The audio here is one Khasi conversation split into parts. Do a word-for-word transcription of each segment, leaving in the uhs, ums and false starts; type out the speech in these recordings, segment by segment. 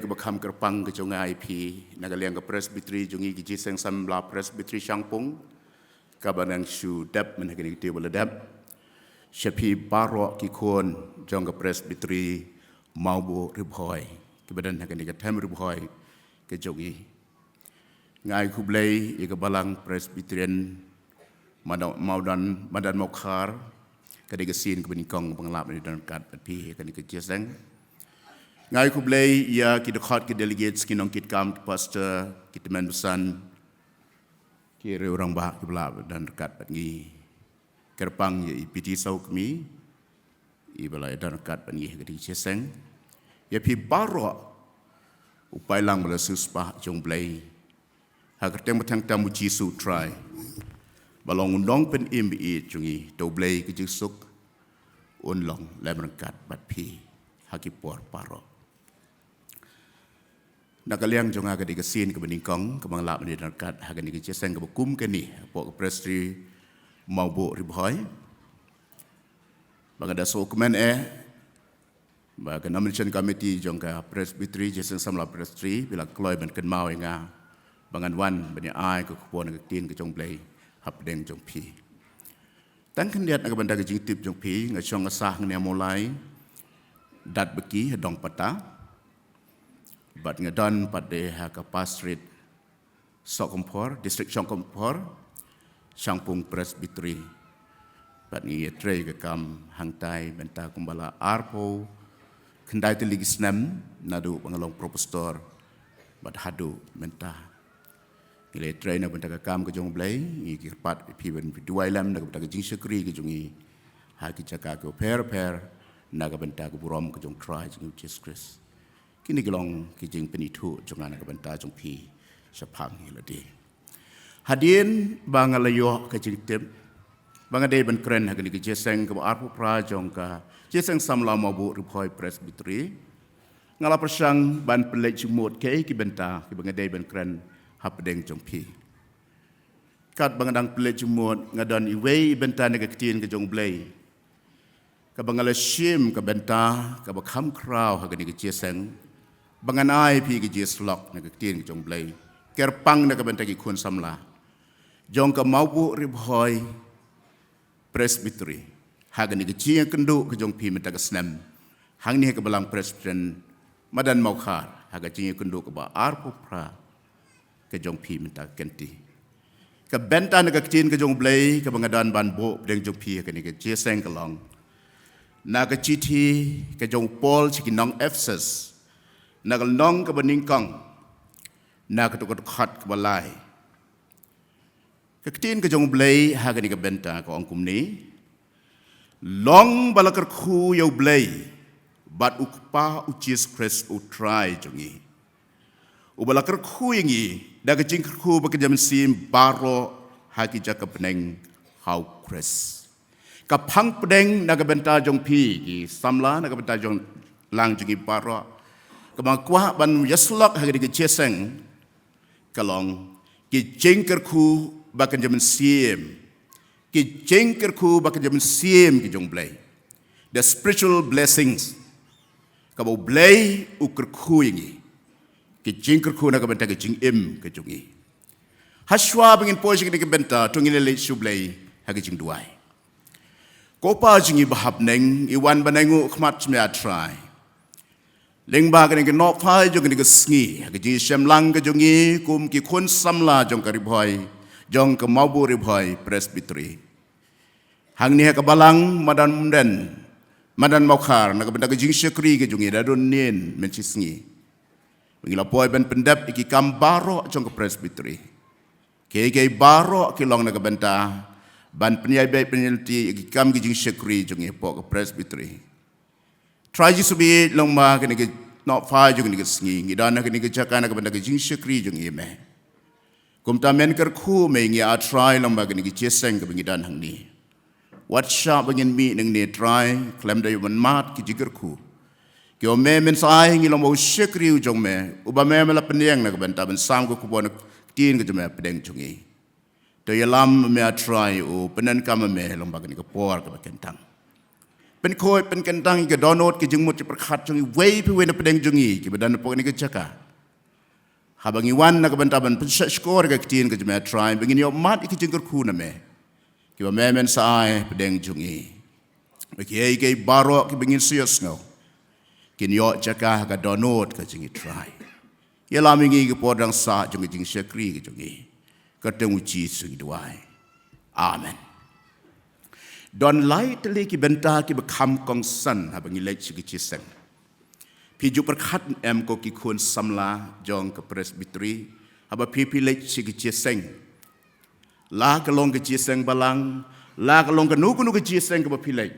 Ba kham kyrpang ka jong nga ïa phi na ka liang ka Presbytery jong ngi, ka Jingïaseng Samla Presbytery Shangpung, kaba nang shu dep mynta ha kane ka taïew ba la dep. Sha phi baroh ki khun jong ka Presbytery Mawbuh Ri Bhoi kiba don ha kane ka them Ri Bhoi ka jong ngi. Nga ai khublei ïa ka Balang Presbyterian Madan, Madan, Madan Mawkhar. Ka dei ka sien kaba nyngkong ba nga lah ban ïadon ryngkat bad phi ha kane ka jingïaseng. Nga ai khublei ïa ki dkhot, ki delegates, ki nongkitkam, ki pastor, ki tymmen basan, ki riew rangbah kiba lah ban ïadon ryngkat bad ngi. Kyrpang ïa i P T Sawkmie, iba la ïadon ryngkat bad ngi ha kane ka jingïaseng. Ïa phi baroh u paidlang ba la siewspah jong U Blei, ha ka kyrteng ba tyngeh tam U Jisu U Trai, ba long U Nongpynim ba ïeit jong ngi, to U Blei ka jingsuk un long lem ryngkat bad phi ha ki por baroh. Na ka liang jong nga, ka dei ka sien kaba nyngkong kaba nga lah ban ïadon ryngkat ha kane ka jingïaseng kaba kum kane hapoh ka Presbytery Mawbuh Ri Bhoi. Ba nga da sngewkmen eh ba ka nomination committee jong ka Presbytery, Jingïaseng Samla Presbytery, phi la kloi ban kynmaw ïa nga ba ngan wan ban ïa ai ka khubor na ka Ktien ka jong U Blei hapdeng jong phi. Tang khyndiat na ka bynta ka jingtip jong phi, nga shong nga sah hangne ha Mawlai Datbaki, ha Dongpata. Bad nga don pat de ha ka Pastorate Sohkymphor, District Sohkymphor, Shangpung Presbytery. Bad ngi ïatrei ka kam hangtai mynta kumba la arphew khyndai tylli ki snem naduh ba nga long pro pastor bad haduh mynta. Ngi la ïatrei na ka bynta ka kam ka jong U Blei. Ngi kyrpad ïa phi ban phi duwai lem na ka bynta ka jingshakri ka jong ngi ha ki jaka kiba pher pher, na ka bynta ka burom ka jong U Trai jong ngi U Jisu Khrist. Kine ki long ki jingpynithuh jong nga na ka bynta jong phi shaphang ïa lade. Hadien ba nga la ïoh ka jingtip ba nga dei ban kren ha kane ka jingïaseng kaba arphew phra jong ka Jingïaseng Samla Mawbuh Ri Bhoi Presbytery, nga la pyrshang ban pynleit jingmut kaei ki bynta kiba nga dei ban kren hapdeng jong phi. Katba nga dang pynleit jingmut, nga don iwei i bynta na ka Ktien ka jong U Blei kaba nga la shim, ka bynta kaba kham khraw ha kane ka jingïaseng ba ngan ai phi ka jingïasyllok na ka Ktien ka jong U Blei kyrpang na ka bynta ki khun samla jong ka Mawbuh Ri Bhoi Presbytery ha kane ka jingïakynduh ka jong phi mynta ka snem hangne ha ka Balang Presbyterian Madan Mawkhar, ha ka jingïakynduh kaba arphew phra ka jong phi mynta ka kynti. Ka bynta na ka Ktien ka jong U Blei kaba nga don ban buh hapdeng jong phi ha kane ka jingïaseng ka long na ka shithi ka jong u Paul sha ki nong Ephesus, na ka lynnong kaba nyngkong, na ka dkhot kaba lai. Ka Ktien ka jong U Blei ha kane ka bynta ka ong kumne: Long ba la kyrkhu ïa U Blei bad U Kpa U Jisu Khrist U Trai jong ngi, uba la kyrkhu ïa ngi da ka jingkyrkhu bad ka jingmynsiem baroh ha ki jaka bneng ha U Khrist. Ka phang pdeng na ka bynta jong phi ki samla, na ka bynta jong lang jong ngi baroh, kaba nga kwah ban ïasyllok ha kane ka jingïaseng ka long ki jingkyrkhu bad ka jingmynsiem, ki jingkyrkhu bad ka jingmynsiem ki jong U Blei, the spiritual blessings kaba U Blei u kyrkhu ïa ngi, ki jingkyrkhu na ka bynta ka jingim ka jong ngi. Hashwa ba ngin poi sha kane ka bynta, to ngin ïaleit sha U Blei ha ka jingduwai. Ko Pa jong ngi ba ha bneng, ngi wan ban ainguh khmat sha me, A Trai, lyngba kane ka nohphai jong kane ka sngi, ha ka jingïashem lang ka jong ngi kum ki khun samla jong ka Ri Bhoi, jong ka Mawbuh Ri Bhoi Presbytery, hangne ha ka Balang Madan Umden, Madan Mawkhar, na ka bynta ka jingshakri ka jong ngi, da don nin mynshisngi ba ngi la poi ban pyndep ïa ki kam baroh jong ka Presbytery. Kiei kiei baroh ki long na ka bynta ban pynïaid beit pynïaid lynti ïa ki kam ki jingshakri jong ngi hapoh ka Presbytery. Trai Jisu ba ïeit, lyngba kane ka nohphai jong kane ka sngi, ngi don ha kane ka jaka na ka bynta ka jingshakri jong ngi ïa me. Kumta men kyrkhu me ïa ngi, A Trai, lyngba kane ka jingïaseng kaba ngi don hangne. Wat shah ba ngin mih nangne, Trai, khlem da ïoh ban mad ki jingkyrkhu kiba me men sa ai ha ngi lyngba u shakri u jong me, uba me, me la pynïeng na ka bynta ban sam ka khubor na ka Ktien ka jong me hapdeng jong ngi. To ïalam me, A Trai, u pyndonkam me lyngba kane ka por kaba kyntang. pynkhuid pynkyntang ïa ka dohnud ka jingmut jingpyrkhat jong iwei pa iwei na pdeng jong ngi kiba don hapoh kane ka jaka. Haba ngi wan na ka bynta ban pynshah shkor ïa ka ktien ka jong me Trai, ba ngin ïoh mad ïa ka jingkyrkhu na me, kiba me men sa ai hapdeng jong ngi, ba kiei kiei baroh kiba ngin sa ïohsngew kin ïoh jaka ha ka dohnud ka jong ngi Trai. Ïalam ïa ngi ha ka por dang sah jong ka jingshakri ka jong ngi. Kyrteng u Jisu ngi duwai. Amen. Don lai tylli ki bynta kiba kham kongsan haba ngi leit sha ki jingïaseng. Phi ju pyrkhat em ko ki khun samla jong ka Presbytery, haba phi phi leit sha ki jingïaseng, la ka long ka jingïaseng balang, la ka long kano kano ka jingïaseng kaba phi leit,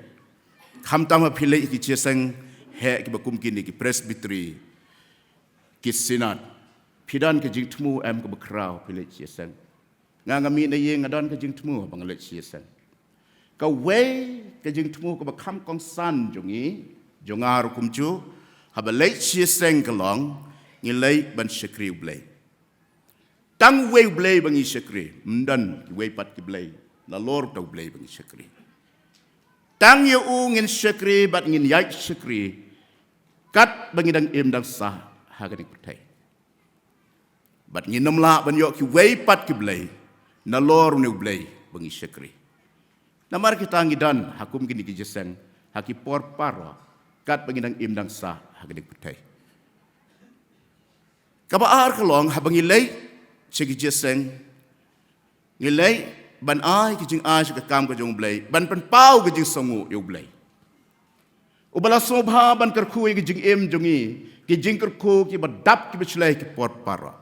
khamtam haba phi leit ki jingïaseng heh kiba kum kine ki Presbytery, ki Synod, phi don ka jingthmu em kaba khraw phi leit sha ïaseng? Nga, nga mih na ïing, nga don ka jingthmu haba nga leit sha ïaseng. Kawei ka jingthmu kaba kham kongsan jong ngi, jong nga ruh kumjuh, haba leit sha ïaseng ka long, ngi leit ban shakri U Blei. Tang uwei U Blei ba ngi shakri, ym don kiwei pat ki blei nalor uta U Blei ba ngi shakri. Tang ïa u ngin shakri bad ngin ïaid shakri katba ngi dang im dang sah ha kane ka pyrthei. Bad ngin ym lah ban ïoh kiwei pat ki blei nalor une U Blei ba ngi shakri. Namar kita ngi don ha kum kine ki jingïaseng ha ki por baroh katba ngi dang im dang sah ha kane ka pyrthei. Kaba ar ka long, haba ngi leit sha ki jingïaseng, ngi leit ban ai ki jingai sha ka kam ka jong U Blei, ban pynpaw ka jingsngewnguh ïa U Blei, uba la sngewbha ban kyrkhu ïa ki jingim jong ngi, ki jingkyrkhu kiba dap kiba shlei ki por baroh.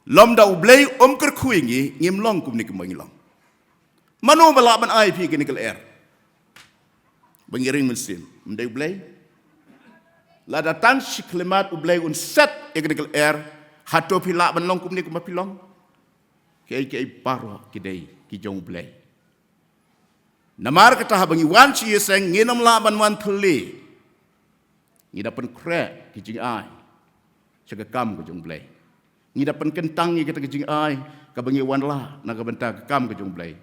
Lymda U Blei um kyrkhu ïa ngi, ngim long kumne kumba ngi long. Mano ba lah ban ai phi kane ka lyer ba ngi ring mynsiem? Ym dei U Blei? Lada tang shi khyllipmat U Blei un set ïa kane ka lyer, hato phi lah ban long kumne kumba phi long? Kiei kiei baroh ki dei ki jong U Blei. Namar kata haba ngi wan sha ïaseng, ngin ym lah ban wan thylli. Ngi da pynkhreh ki jingai sha ka kam ka jong U Blei. Ngi da pynkyntang ïa kata ka jingai kaba ngi wanrah na ka bynta ka kam ka jong U Blei,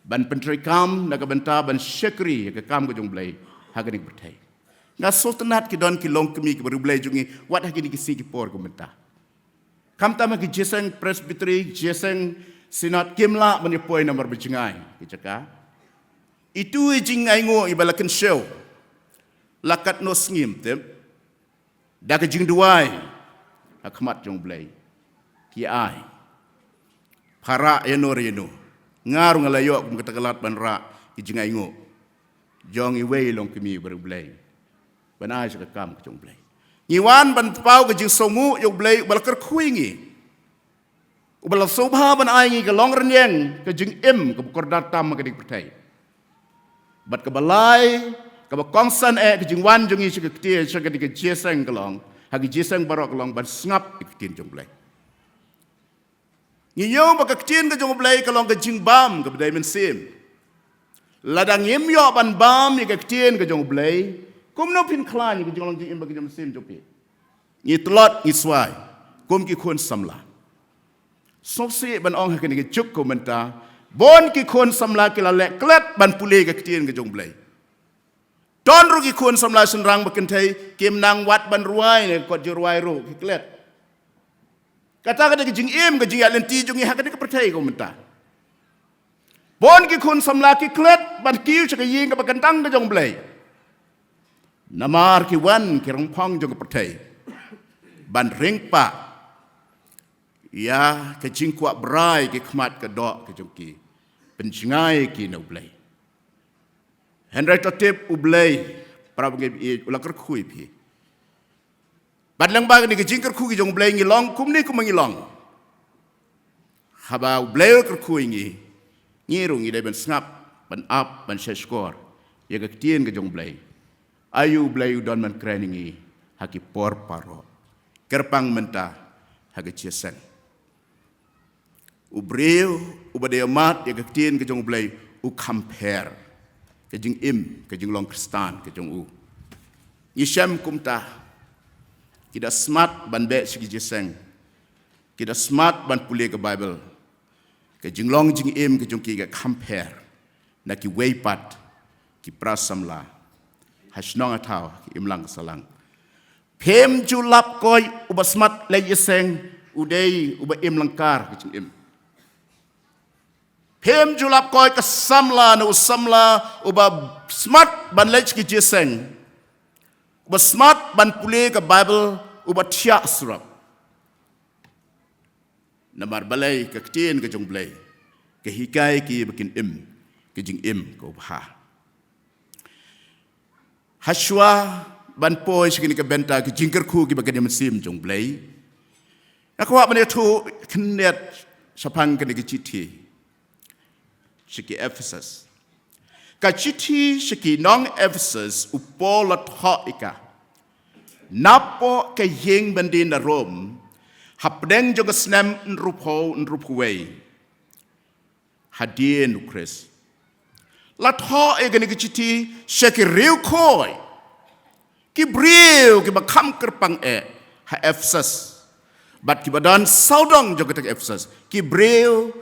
ban pyntreikam na ka bynta ban shakri ïa ka kam ka jong U Blei ha kane ka pyrthei. Nga sngewtynnad ki don ki longkmie kiba riewblei jong ngi wat ha kine ki sngi ki por ka mynta. Khamtam ha ki jingïaseng Presbytery, jingïaseng Synod, kim lah ban ïa poi namar ba jingai ki jaka. Itu i jingainguh iba la kynshew, la katno sngi ym tip, da ka jingduwai ha khmat jong U Blei ki ai. Pha rah ïano re ïano. Nga ruh nga la ïoh kum kata ka lad ban rah ki jingainguh jong iwei i longkmie ba riewblei ban ai sha ka kam ka jong U Blei. Ngi wan ban paw ka jingsngewnguh ïa U Blei uba la kyrkhu ïa ngi, uba la sngewbha ban ai ngi ka longrynïeng ka jingim kaba kordor tam ha kane ka pyrthei. Bad kaba lai, kaba kongsan eh ka jingwan jong ngi sha ka ktien, sha kane ka jingïaseng ka long, ha ka jingïaseng baroh ka long ban sngap ïa ka ktien jong U Blei. Ngi ïoh ba ka ktien ka jong U Blei ka long ka jingbam kaba dei mynsiem. Lada ngim ïoh ban bam ïa ka ktien ka jong U Blei, kumno phin khlaiñ ïa ka jinglong jingim bad ka jingmynsiem jong phi? Ngi tlot ngi swai kum ki khun samla. Sngewsih ban ong ha kane ka juk ka mynta, bun ki khun samla ki la leh klet ban pule ïa ka ktien ka jong U Blei. Don ruh ki khun samla shynrang ba kynthei kim nang wad ban rwai ne ka kot jingrwai ruh, ki klet. Kata ka dei ka jingim, ka jingïaid lynti jong ngi ha kane ka pyrthei ka mynta. Bun ki khun samla ki klet ban kiew sha ka ïing kaba kyntang ka jong U Blei. Namar ki wan ki rongphong jong ka pyrthei ban ring pah ïa ka jingkwah brai ki khmat ka doh ka jong ki, pynjngai ki na U Blei. Hynrei to tip, U Blei, para bangeit, u la kyrkhu ïa phi. Bad lyngba kane ka jingkyrkhu ka jong U Blei ngi long kumne kumba ngi long. Haba U Blei u kyrkhu ïa ngi, ngi ruh ngi dei ban sngap, ban ap, ban shahshkor ïa ka ktien ka jong U Blei. Aïu U Blei u don ban kren ïa ngi ha ki por baroh, kyrpang mynta ha ka jingïaseng. U briew uba dei ïa mad ïa ka ktien ka jong U Blei u kham pher ka jingim, ka jinglong Khristan ka jong u. Ngi shem kumta, ki da smat ban beh sha ki jingïaseng, ki da smat ban pule ka Baibl. Ka jinglong jingim ka jong ki ka kham pher na kiwei pat Ki para samla ha shnong ha thaw, ha ki imlang ki sahlang. Phim ju lap koit uba smat leit ïaseng u dei uba im lyngkar ka jingim. Phim ju lap koit ka samla ne u samla uba smat ban leit sha ki jingïaseng, uba smat ban pule ka Baibl, uba thiah surok. Namar balei ka ktien ka jong U Blei ka hikai ïa ki ba kin im ka jingim kaba bha. Hashwa ban poi sha kane ka bynta ki jingkyrkhu kiba kynja mynsiem jong U Blei, nga kwah ban ïathuh khyndiat shaphang kane ka shithi sha ki Ephesus. Ka shithi sha ki nong Ephesus, u Paul u la thoh ïa ka napoh ka ïing byndien na Rom, hapdeng jong ka snem hynriewphew hynriewphew wei hadien u Khrist. La thoh ïa kane ka shithi sha ki riewkhuid, ki briew kiba kham kyrpang eh ha Ephesus, bad kiba don sawdong jong kata ka Ephesus, ki briew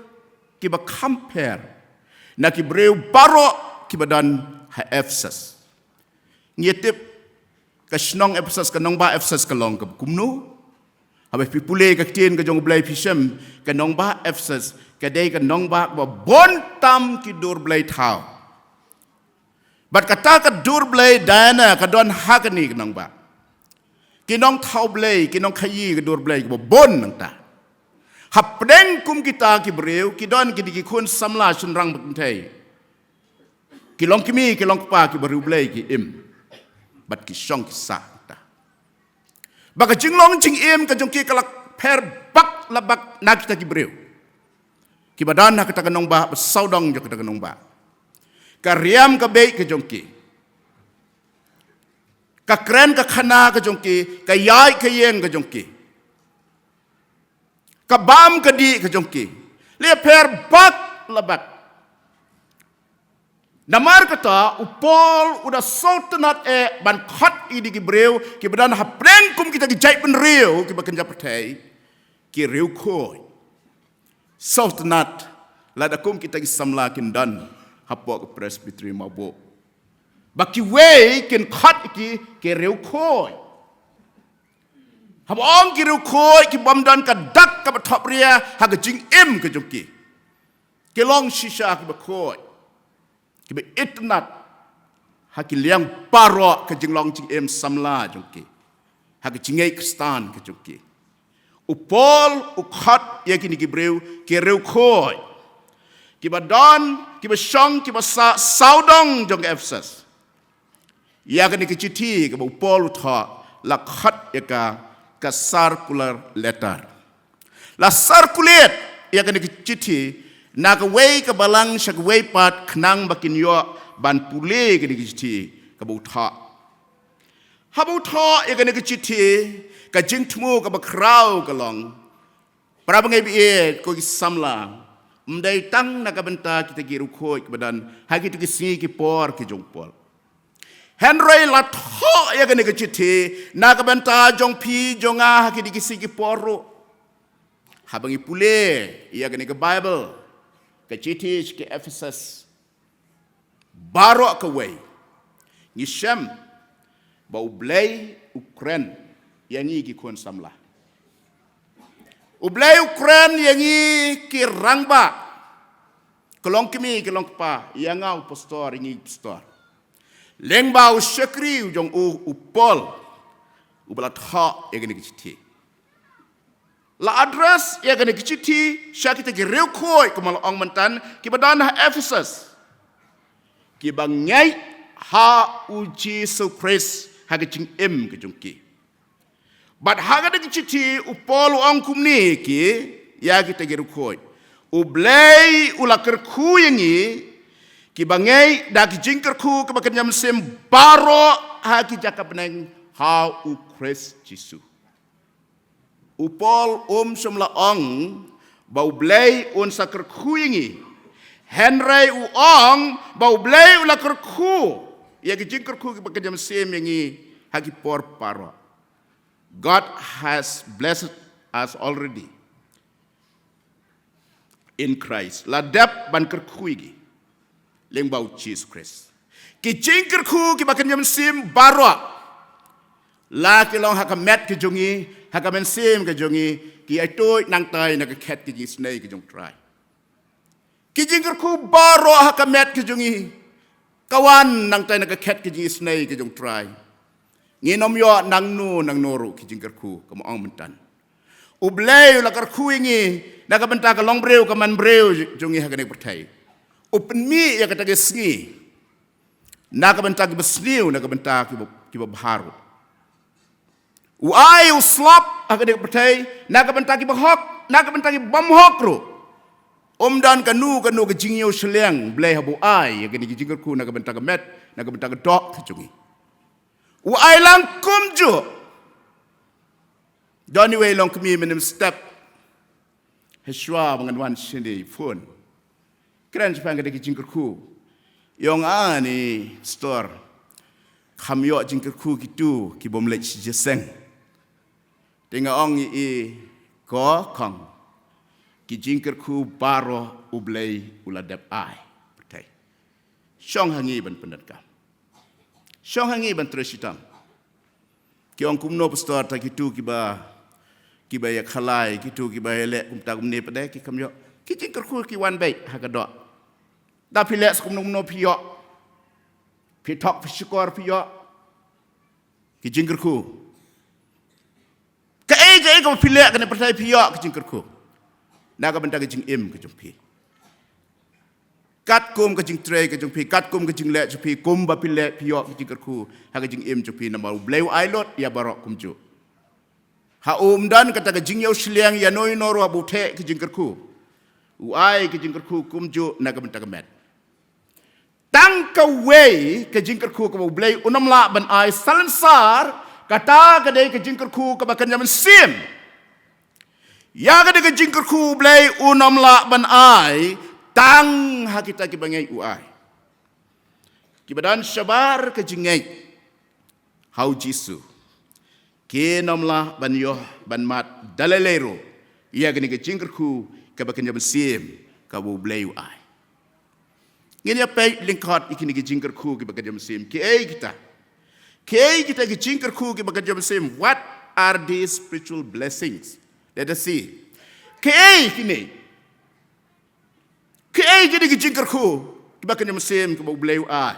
kiba kham pher na ki briew baroh kiba don ha Ephesus. Ngi tip ka shnong Ephesus, ka nongbah Ephesus ka long kaba kumno? Haba phi pule ka ktien ka jong U Blei phi shem, ka nongbah Ephesus ka dei ka nongbah kaba bun tam ki dur blei thaw. Bad kata ka dur blei Diana ka don ha kane ka nongbah. Ki nongthaw blei, ki nongkhaii ka dur blei kaba bun nangta. Hapdeng kum kita ki briew ki don ki dei ki khun samla shynrang ba kynthei, ki longkmie ki longkpa kiba riewblei ki im, bad ki shong ki sah nangta. Ba ka jinglong jingim ka jong ki ka la pher bak la bak na kita ki briew kiba don ha kata ka nongbah, ba sawdong jong kata ka nongbah. Ka riam ka beit ka jong ki, ka kren ka khana ka jong ki, ka ïaid ka ïeng ka jong ki, ka bam ka dih ka jong ki, la pher bak la bak. Namar kata u Paul u da sngewtynnat eh ban khot ïa ki briew kiba don hapdeng kum kita ki jaitbynriew kiba kynja pyrthei, ki riewkhuid. Sngewtynnat lada kum kita ki samla kin don hapoh ka Presbytery Mawbah, ba kiwei kin khot ïa ki ki riewkhuid. Haba ong ki riewkhuid, ki bym don ka dak kaba thop ria ha ka jingim ka jong ki. Ki long shisha kiba khuid, kiba itynnat ha ki liang baroh ka jinglong jingim samla jong ki, ha ka jingngeit Khristan ka jong ki. U Paul u khot ïa kine ki briew ki riewkhuid, kiba don, kiba shong, kiba sah sawdong jong ka Ephesus. Ïa kane ka shithi kaba u Paul u thoh, la khot ïa ka ka circular letter. La circulate ïa kane ka shithi na kawei ka balang sha kawei pat, khnang ba kin ïoh ban pule kane ka shithi kaba u thoh. Haba u thoh ïa kane ka shithi, ka jingthmu kaba khraw ka long, para bangeit ba ïeit, ko ki samla, ym dei tang na ka bynta kita ki riewkhuid kiba don ha kito ki sngi ki por ki jong u Paul. Hynrei la thoh ïa kane ka shithi na ka bynta jong phi jong nga ha kito ki sngi ki por ruh. Haba ngi pule ïa kane ka Baibl, ka shithi sha ki Ephesus, baroh kawei, ngi shem ba U Blei u kren ïa ngi ki khun samla. U Blei u kren ïa ngi ki rangbah, ki longkmie ki longkpa, ïa nga u pastor, ïa ngi pastor. Lyngba u shakri u jong u, u Paul, uba la thoh ïa kane ka shithi. La address ïa kane ka shithi sha kita ki riewkhuid, kumba la ong mynta, kiba don ha Ephesus, kiba ngeit ha u Jisu Khrist ha ka jingim ka jong ki. Bad ha kane ka shithi u Paul u ong kumne ïa ki, ïa kita ki riewkhuid: U Blei u la kyrkhu ïa ngi kiba ngeit da ki jingkyrkhu kaba kynja mynsiem baroh ha ki jaka bneng ha u Khrist Jisu. U Paul um shym la ong ba U Blei un sa kyrkhu ïa ngi, hynrei u ong ba U Blei u la kyrkhu ïa ki jingkyrkhu kiba kynja mynsiem ïa ngi ha ki por baroh. God has blessed us already in Christ. La dep ban kyrkhu ïa ngi lyngba u Jisu Khrist. Ki jingkyrkhu kiba kynja mynsiem baroh, la ki long ha ka met ka jong ngi, ha ka mynsiem ka jong ngi, ki ïaid tuid nangtai na ka khet ka jingisynei ka jong U Trai. Ki jingkyrkhu baroh ha ka met ka jong ngi ka wan nangtai na ka khet ka jingisynei ka jong U Trai. Ngin ym ïoh nangno nangno ruh ki jingkyrkhu, kumba ong mynta. U Blei u la kyrkhu ïa ngi na ka bynta ka longbriew ka manbriew jong ngi ha kane ka pyrthei. U pynmih ïa kata ka sngi na ka bynta kiba sniew, na ka bynta kiba, kiba bha ruh. U ai u slap ha kane ka pyrthei na ka bynta kiba hok, na ka bynta kiba bym hok ruh. Ym don kano kano ka jingïoh shiliang Blei haba u ai ïa kane ka jingkyrkhu na ka bynta ka met, na ka bynta ka doh ka jong ngi. U ai lang kumjuh. Don iwei i longkmie mynhynnin step, hashwa ba ngan wan shane, i phone. Kren shaphang kata ka jingkyrkhu. I ong, ani Pastor, kham ïoh jingkyrkhu kito ki bym leit shi jingïaseng. Te nga ong ïa i, ko khang, ki jingkyrkhu baroh U Blei u la dep ai. Pyrthei. Shong ha ngi ban pyndonkam. Shong ha ngi ban trei shitom. Ki ong kumno Pastor, ta kito kiba, kiba ïa khalai, kito kiba ïa leh kumta kumne pat de ki kham ïoh. Ki jingkyrkhu ki wan beit ha ka doh. Da phi leh sa kumno kumno phi ïoh. Phi thok phi shukor phi ïoh. Ki jingkyrkhu. Kaei kaei kaba phi leh kane pyrthei phi ïoh ki jingkyrkhu. Na ka bynta ka jingim ka jong phi. Katkum ka jingtrei ka jong phi, katkum ka jingleh jong phi, kumba phi leh phi ïoh ki jingkyrkhu ha ka jingim jong phi, namar U Blei u ai lut ïa baroh kumjuh. Ha u ym don kata ka jingïoh shiliang ïa no ïa no ruh ba u theh ki jingkyrkhu. U ai ki jingkyrkhu kumjuh na ka bynta ka met. Tang kawei ka jingkyrkhu kaba U Blei un ym lah ban ai salonsar, kata ka dei ka jingkyrkhu kaba kynja mynsiem. Ïa ka dei ka jingkyrkhu U Blei un ym lah ban ai tang ha kita kiba ngeit u ai. Kiba don shabar ka jingngeit ha U Jisu, kin ym lah ban ïoh ban mad da lei lei ruh ïa kane ka jingkyrkhu kaba kynja mynsiem kaba U Blei u ai. Ngin ïa peit lyngkot ïa kine ki jingkyrkhu kiba kynja mynsiem. Kiei kita? Kiei kita ki jingkyrkhu kiba kynja mynsiem? What are these spiritual blessings? Let us see. Kiei kine? Kiei kine ki jingkyrkhu kiba kynja mynsiem kaba U Blei u ai?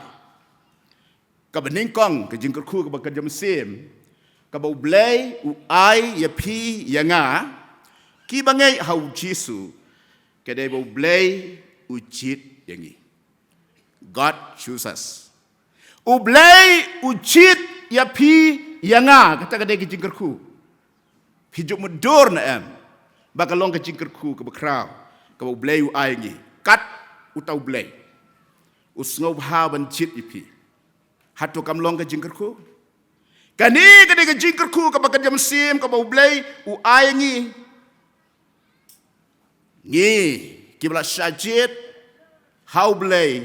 Kaba nyngkong ka jingkyrkhu kaba kynja mynsiem kaba U Blei u ai ïa phi ïa nga, kiba ngeit ha U Jisu, ka dei ba U Blei u jied ïa ngi. God chooses us. U Blei u jied ïa phi ïa nga, kata ka dei ka jingkyrkhu. Phi ju mutdur ne em ba ka long ka jingkyrkhu kaba khraw kaba U Blei u ai ngi? Kat uta U Blei u sngewbha ban jied ïa phi. Hato kam long ka jingkyrkhu? Kane ka dei ka jingkyrkhu kaba kynja mynsiem kaba U Blei u ai ngi. Ngi kiba la shah jied ha U Blei,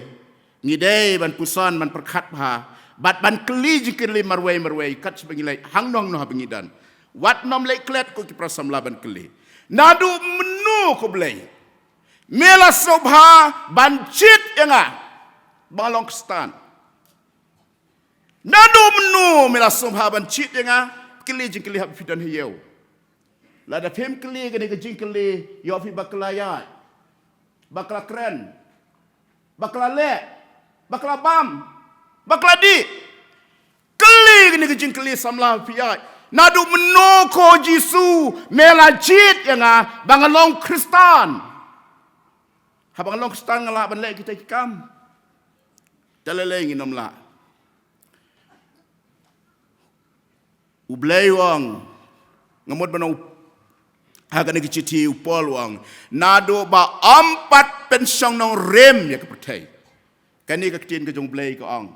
ngi dei ban puson, ban pyrkhat bha bad ban kylli jingkylli marwei marwei kat shaba ngi leit hangno hangno haba ngi don. Wat nym leit klet, ko ki para samla, ban kylli, naduh mynno ko Blei me la sngewbha ban jied ïa nga ba nga long Khristan? Naduh mynno me la sngewbha ban jied ïa nga? Kylli jingkylli haba phi don ha ïew. Lada phim kylli kane ka jingkylli, ïoh phi bakla ïaid, bakla kren, bakla leh, bakla bam, bakla dih. Kylli kane ka jingkylli samla haba phi ïaid, naduh mynno ko Jisu me la jied ïa nga ba nga long Khristan? Haba nga long Khristan nga lah ban leh kita ki kam? Da lei lei ngin ym lah. U Blei u ong, nga mut ban ong ha kane ka shithi, u Paul u ong, naduh ba ym pat pynshong nongrim ïa ka pyrthei. Kane ka ktien ka jong U Blei ka ong,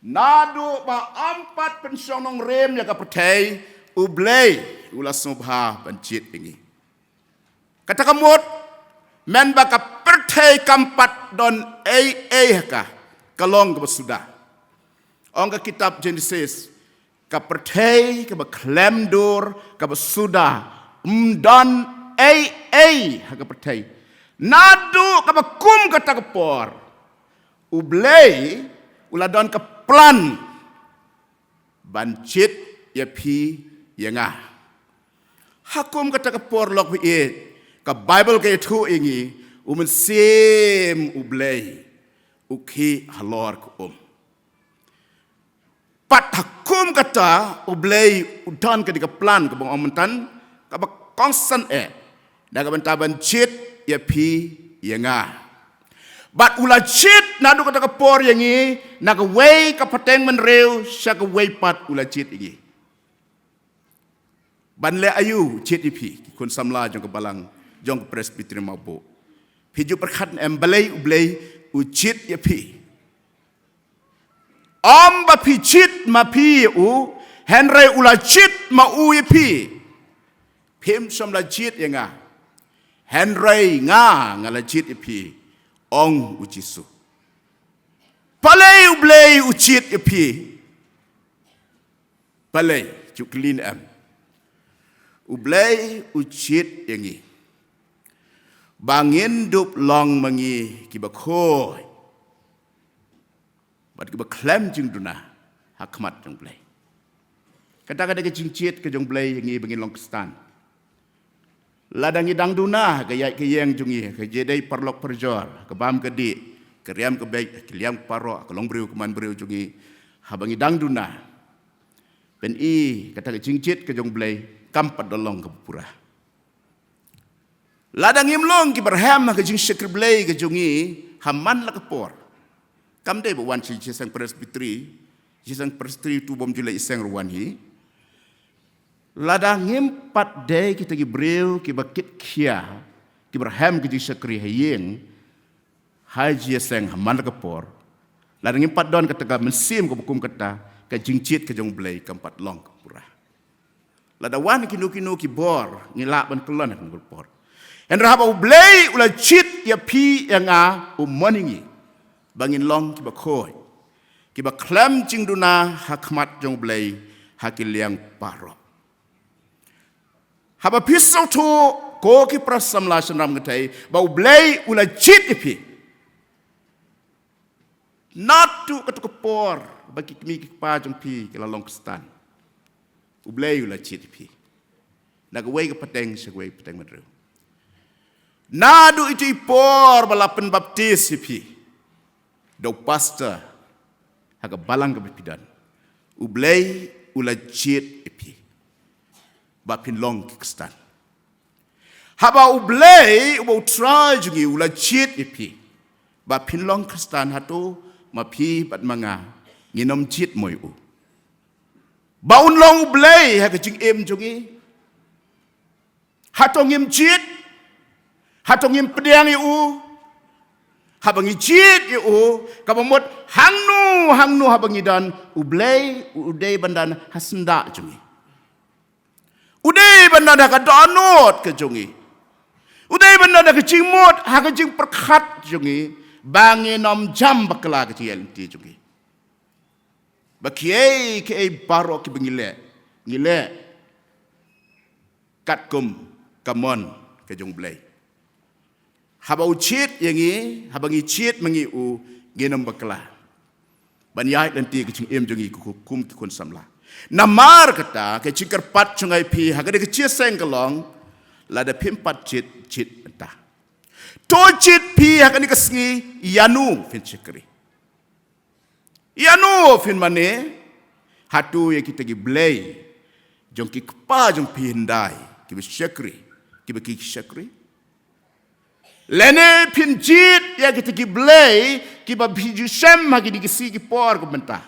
naduh ba ym pat pynshong nongrim ïa ka pyrthei, U Blei u la sngewbha ban jied ïa ngi. Kata ka mut, mynba ka pyrthei kam pat don ei ei ha ka, ka long kaba suda. Ong ka kitab Genesis, ka pyrthei kaba khlem dur, kaba suda, ym don ei ei ha ka pyrthei. Naduh kaba kum kata ka por, U Blei U la don ka plan ban jied ïa phi ïa nga. Ha kum kata ka por lok ba ïeit, ka Baibl ka ïathuh ïa ngi, u Mynsiem U Blei u khih halor ka um. Pat ha kum kata, U Blei u don kane ka plan kaba nga ong mynta, kaba kongsan eh, na ka bynta ban jied ïa phi ïa nga. Bad u la jied naduh kata ka por ïa ngi, na kawei ka pateng bynriew sha kawei pat u la jied ïa ngi. Ban leh aïu jied ïa phi, ki khun samla jong ka balang jong ka Presbytery Mawbah? Phi ju pyrkhat em balei U Blei u jied ïa phi? Ym ba phi jied ma phi ïa u, hynrei u la jied ma u ïa phi. Phim shym la jied ïa nga, hynrei nga, nga la jied ïa phi, ong u Jisu. Balei U Blei u jied ïa phi? Balei, ju kylli em? U Blei u jied ïa ngi ba ngin dup long ma ngi kiba khuid bad kiba khlem jingduna ha khmat jong U Blei. Kata ka dei ka jingjied ka jong U Blei ïa ngi ba ngin long Khristan. Lada ngi dang duna ha ka ïaid ka ïeng jong ngi, ha ka jingïadei paralok parajor, ha ka bam ka dih, ka riam ka beit, ha ka liang baroh, ha ka longbriew ka manbriew jong ngi, haba ngi dang duna, phin i kata ka jingjied ka jong U Blei kam pat da long kaba pura. Lada ngim long kiba rhem ha ka jingshakri Blei ka jong ngi ha man la ka por, kam dei ba wan sha jingïaseng Presbytery, jingïaseng Presbytery tu bym ju leh ïaseng ruh wan hi. Lada ngim pat dei kita ki briew kiba kit khia, kiba rhem ka jingshakri ha ïing, ha jingïaseng ha man la ka por, lada ngim pat don kata ka mynsiem kaba kum kata, ka jingjied ka jong U Blei kam pat long kaba pura. Lada wan kino kino ki bor, ngi lah ban kyllon ha kano ka por. Hynrei haba U Blei u la jied ïa phi ïa nga, u mon ïa ngi ba ngin long kiba khuid, kiba khlem jingduna ha khmat jong U Blei ha ki liang baroh. Haba phi sngewthuh, ko ki para samla shynrang kynthei, ba U Blei u la jied ïa phi naduh kato ka por ba ki kmie ki kpa jong phi ki la long Khristan. U Blei u la jied ïa phi na kawei ka pateng sha kawei ka pateng bynriew. Naduh ito i por ba la pynbaptis ïa phi da u pastor ha ka balang kaba phi don, U Blei u la jied ïa phi ba phin long ki Khristan. Haba U Blei uba U Trai jong ngi u la jied ïa phi ba phin long Khristan, hato ma phi bad ma nga ngin ym jied mo ïa u ba un long U Blei ha ka jingim jong ngi? Hato ngim jied? Hato ngim pdiang ïa u? Haba ngi jied ïa u, kaba mut hangno hangno haba ngi don, U Blei u dei ban don ha syndah jong ngi. U dei ban don ha ka dohnud ka jong ngi. U dei ban don ha ka jingmut, ha ka jingpyrkhat jong ngi, ba ngin ym jam bakla ka jingïaid lynti jong ngi. Ba kiei kiei baroh kiba ngi leh, ngi leh katkum ka mon ka jong U Blei. Haba u jied ïa ngi, haba ngi jied ma ngi u, ngin ym bakla ban ïaid lynti ka jingim jong ngi kum ki khun samla. Namar kata, ka jingkyrpad jong nga ïa phi ha kane ka jingïaseng ka long, lada phim pat jied, jied mynta. To jied phi ha kane ka sngi, ïano phin shakri? Ïano phin mane? Hato ïa kita ki blei jong ki kpa jong phi hyndai kiba shakri, kiba ki shakri? Lane phin jied ïa kita ki blei kiba phi ju shem ha kine ki sngi ki por kaba mynta?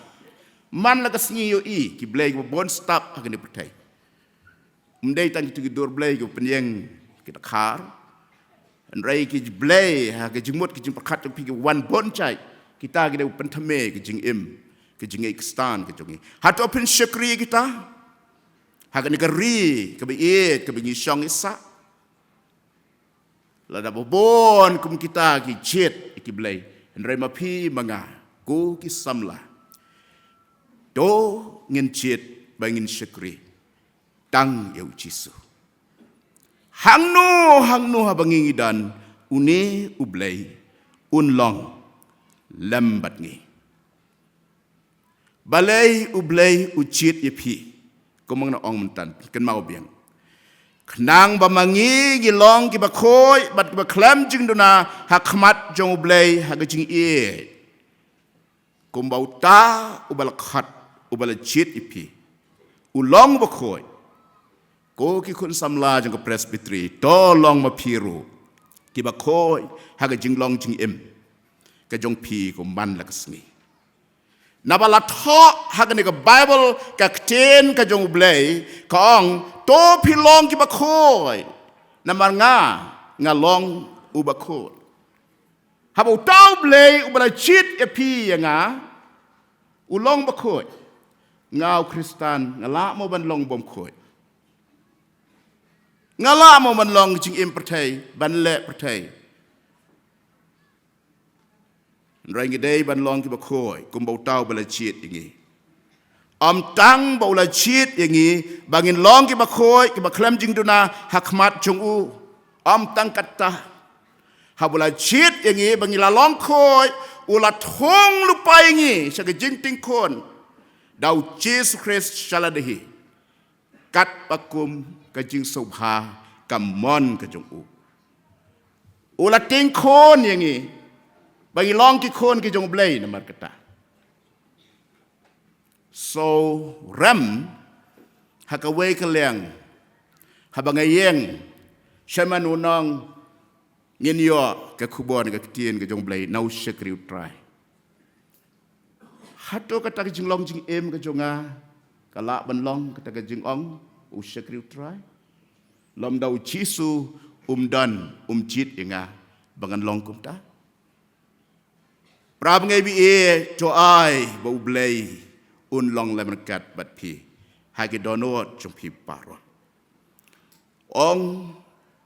Man la ka sngi ïohi ki blei kiba bun stap ha kane ka pyrthei. Ym dei tang kito ki dur blei kiba pynïeng ki dkhar, hynrei ki blei ha ka jingmut ka jingpyrkhat jong phi kiba wan bun jait. Kita ki dei ban pynthame ka jingim, ka jingïeit Khristan ka jong ngi. Hato phin shakri ïa kita ha kane ka ri kaba ïeit kaba ngi shong ngi sah? Lada ba bun kum kita ki jied ïa ki blei, hynrei ma phi ma nga, ko ki samla, to ngin jied ba ngin shakri tang ïa U Jisu. Hangno hangno haba ngi ngi don, une U Blei un long lem bad ngi. Balei U Blei u jied ïa phi? Kumba nga ong myntan, kynmaw biang. Khnang ba ma ngi ngi long kiba khuid bad kiba khlem jingduna ha khmat jong U Blei ha ka jingïeit. Kumba uta uba la khot, uba la jied ïa phi, u long uba khuid. Ko ki khun samla jong ka Presbytery, to long ma phi ruh kiba khuid ha ka jinglong jingim ka jong phi kumban la ka sngi. Naba la thoh ha kane ka Baibl, ka ktien ka jong U Blei ka ong, to phi long kiba khuid, namar nga, nga long uba khuid. Haba uta U Blei uba la jied ïa phi ïa nga u long ba khuid, nga u Khristan nga lah mo ban long bym khuid? Nga lah mo ban long jingim pyrthei, ban leh pyrthei? Hynrei ngi dei ban long kiba khuid kumba uta uba la jied ïa ngi. Ym tang ba u la jied ïa ngi ba ngin long kiba khuid, kiba khlem jingduna ha khmat jong u. Ym tang katta. Haba u la jied ïa ngi ba ngi la long khuid, u la thung lypa ïa ngi sha ka jingting khun da U Jisu Khrist sha lade hi, katba kum ka jingsngewbha ka mon ka jong u. U la ting khun ïa ngi ba ngi long ki khun ki jong U Blei namar kata. So rem ha kawei ka liang, haba nga ïeng, shemphang u nong, ngin ïoh ka khubor na ka ktien ka jong U Blei, na u shakri U Trai. Hato kata ka jinglong jingim ka jong nga ka lah ban long kata ka jingong, u shakri U Trai? Lymda U Jisu um don, um jied ïa nga ba ngan long kumta. Para bangeit ba ïeit, to ai ba U Blei un long lem ryngkat bad phi ha ki dohnud jong phi baroh. Ong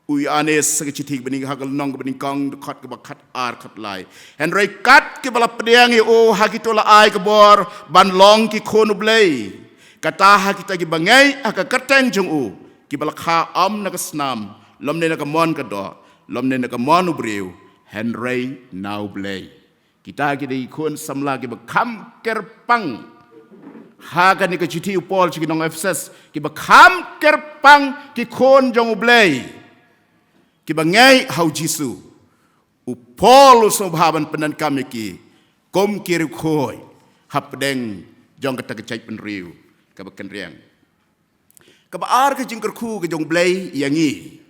u Ïoannis ha ka shithi kaba nyngkong, ha ka lynnong kaba nyngkong, dkhot kaba khatar khatlai: Hynrei kat kiba la pdiang ïa u, ha kito la ai ka bor ban long ki khun U Blei, kata ha kita kiba ngeit ha ka kyrteng jong u, kiba la kha ym na ka snam, lymne na ka mon ka doh, lymne na ka mon u briew, hynrei na U Blei. Kita ki dei ki khun samla kiba kham kyrpang. Ha kane ka shithi u Paul sha ki nong Ephesus, kiba kham kyrpang ki khun jong U Blei, kiba ngeit ha U Jisu. U Paul u sngewbha ban pyndonkam ïa ki kum ki riewkhuid hapdeng jong kata ka jaitbynriew kaba kynriang. Kaba ar ka jingkyrkhu ka jong U Blei ïa ngi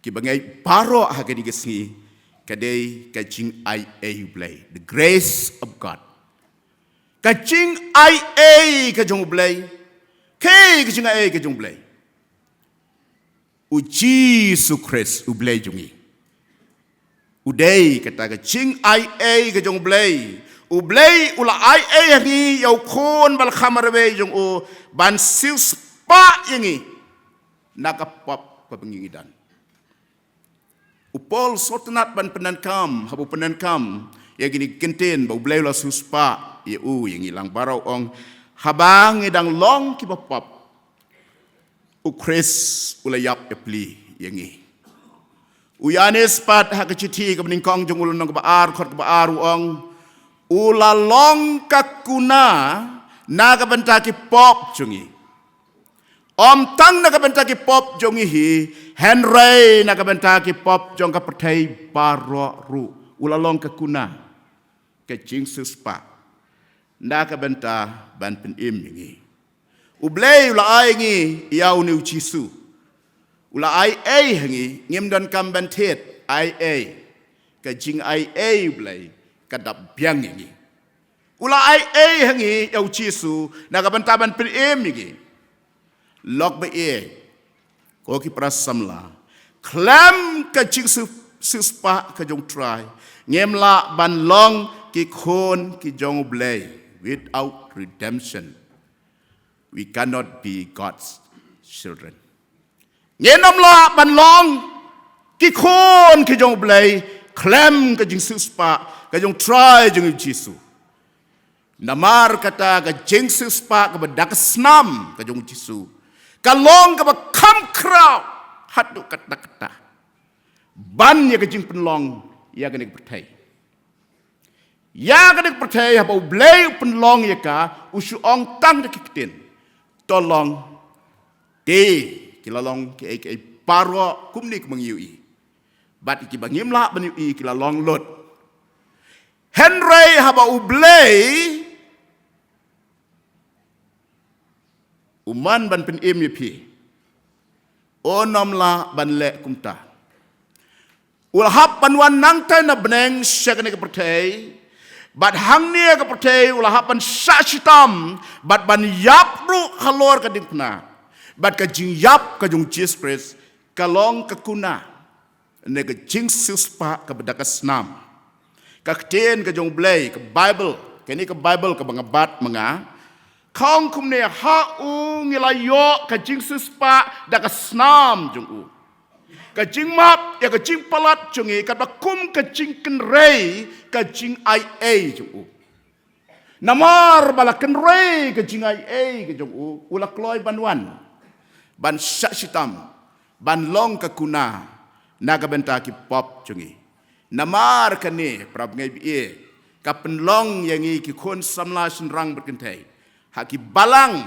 kiba ngeit baroh ha kane ka sngi, ka dei ka jingaiei U Blei, the grace of God. Ka jingaiei ka jong U Blei. Kaei ka jingaiei ka jong U Blei? U Jisu Khrist, U Blei jong ngi. U dei kata ka jingaiei ka jong U Blei. U Blei u la aiei ha ngi ïa u khun ba la kham marwei jong u ban siewspah ïa ngi na ka pop kaba ngi don. U Paul sngewtynnat ban pyndonkam, haba u pyndonkam ïa kine ki kyntien ba U Blei u la siewspah ïa u, ïa ngi lang baroh, u ong, haba ngi dang long kiba pop, U Khrist u la ïap ïapli ïa ngi. U Ïoannis pat ha ka shithi kaba nyngkong jong u, lynnong kaba ar, dkhot kaba ar, u ong, u la long ka kuna na ka bynta ki pop jong ngi. Ym tang na ka bynta ki pop jong ngi hi, hynrei na ka bynta ki pop jong ka pyrthei baroh ruh. U la long ka kuna, ka jingsiewspah, na ka bynta ban pynim ïa ngi. U Blei u la ai ngi ïa une U Jisu. U la aiei ha ngi, ngim donkam ban thied, aiei. Ka jingaiei U Blei ka dap biang ïa ngi. U la aiei ha ngi ïa U Jisu na ka bynta ban pynim ïa ngi. Lok ba ïeit, ko ki para samla, khlem ka jingsiewspah ka jong U Trai, ngim lah ban long ki khun ki jong U Blei. Without redemption, we cannot be God's children. Ngin ym lah ban long ki khun ki jong U Blei khlem ka jingsiewspah ka jong U Trai jong ngi U Jisu. Namar kata ka jingsiewspah kaba da ka snam ka jong U Jisu ka long kaba kham khraw haduh katta katta ban ïa ka jingpynlong ïa kane ka pyrthei. Ïa kane ka pyrthei haba U Blei u pynlong ïa ka, u shu ong tang da ki ktien. To long. Te ki la long kiei kiei baroh kumne kumba ngi ïohi. Bad kiba ngim lah ban ïohi ki la long lut. Hynrei haba U Blei u mon ban pynim ïa phi, un ym lah ban leh kumta. U la hap ban wan nangta na bneng sha kane ka pyrthei. Bad hangne ha ka pyrthei u la hap ban shah shitom bad ban ïap ruh halor ka diengphna. Bad ka jingïap ka jong U Jisu Khrist ka long ka kuna ne ka jingsiewspah kaba da ka snam. Ka ktien ka jong U Blei, ka Baibl, kane ka Baibl kaba nga bat ma nga, ka ong kumne: ha u ngi la ïoh ka jingsiewspah da ka snam jong u, ka jingmap ïa ka jingpalat jong ngi, katba kum ka jingkynrei ka jingaiei jong u. Namar ba la kynrei ka jingaiei ka jong u, u la kloi ban wan ban shah shitom, ban long ka kuna na ka bynta ki pop jong ngi. Namar kane, para bangeit ba ïeit, ka pynlong ïa ngi ki khun samla shynrang bad kynthei ha ki balang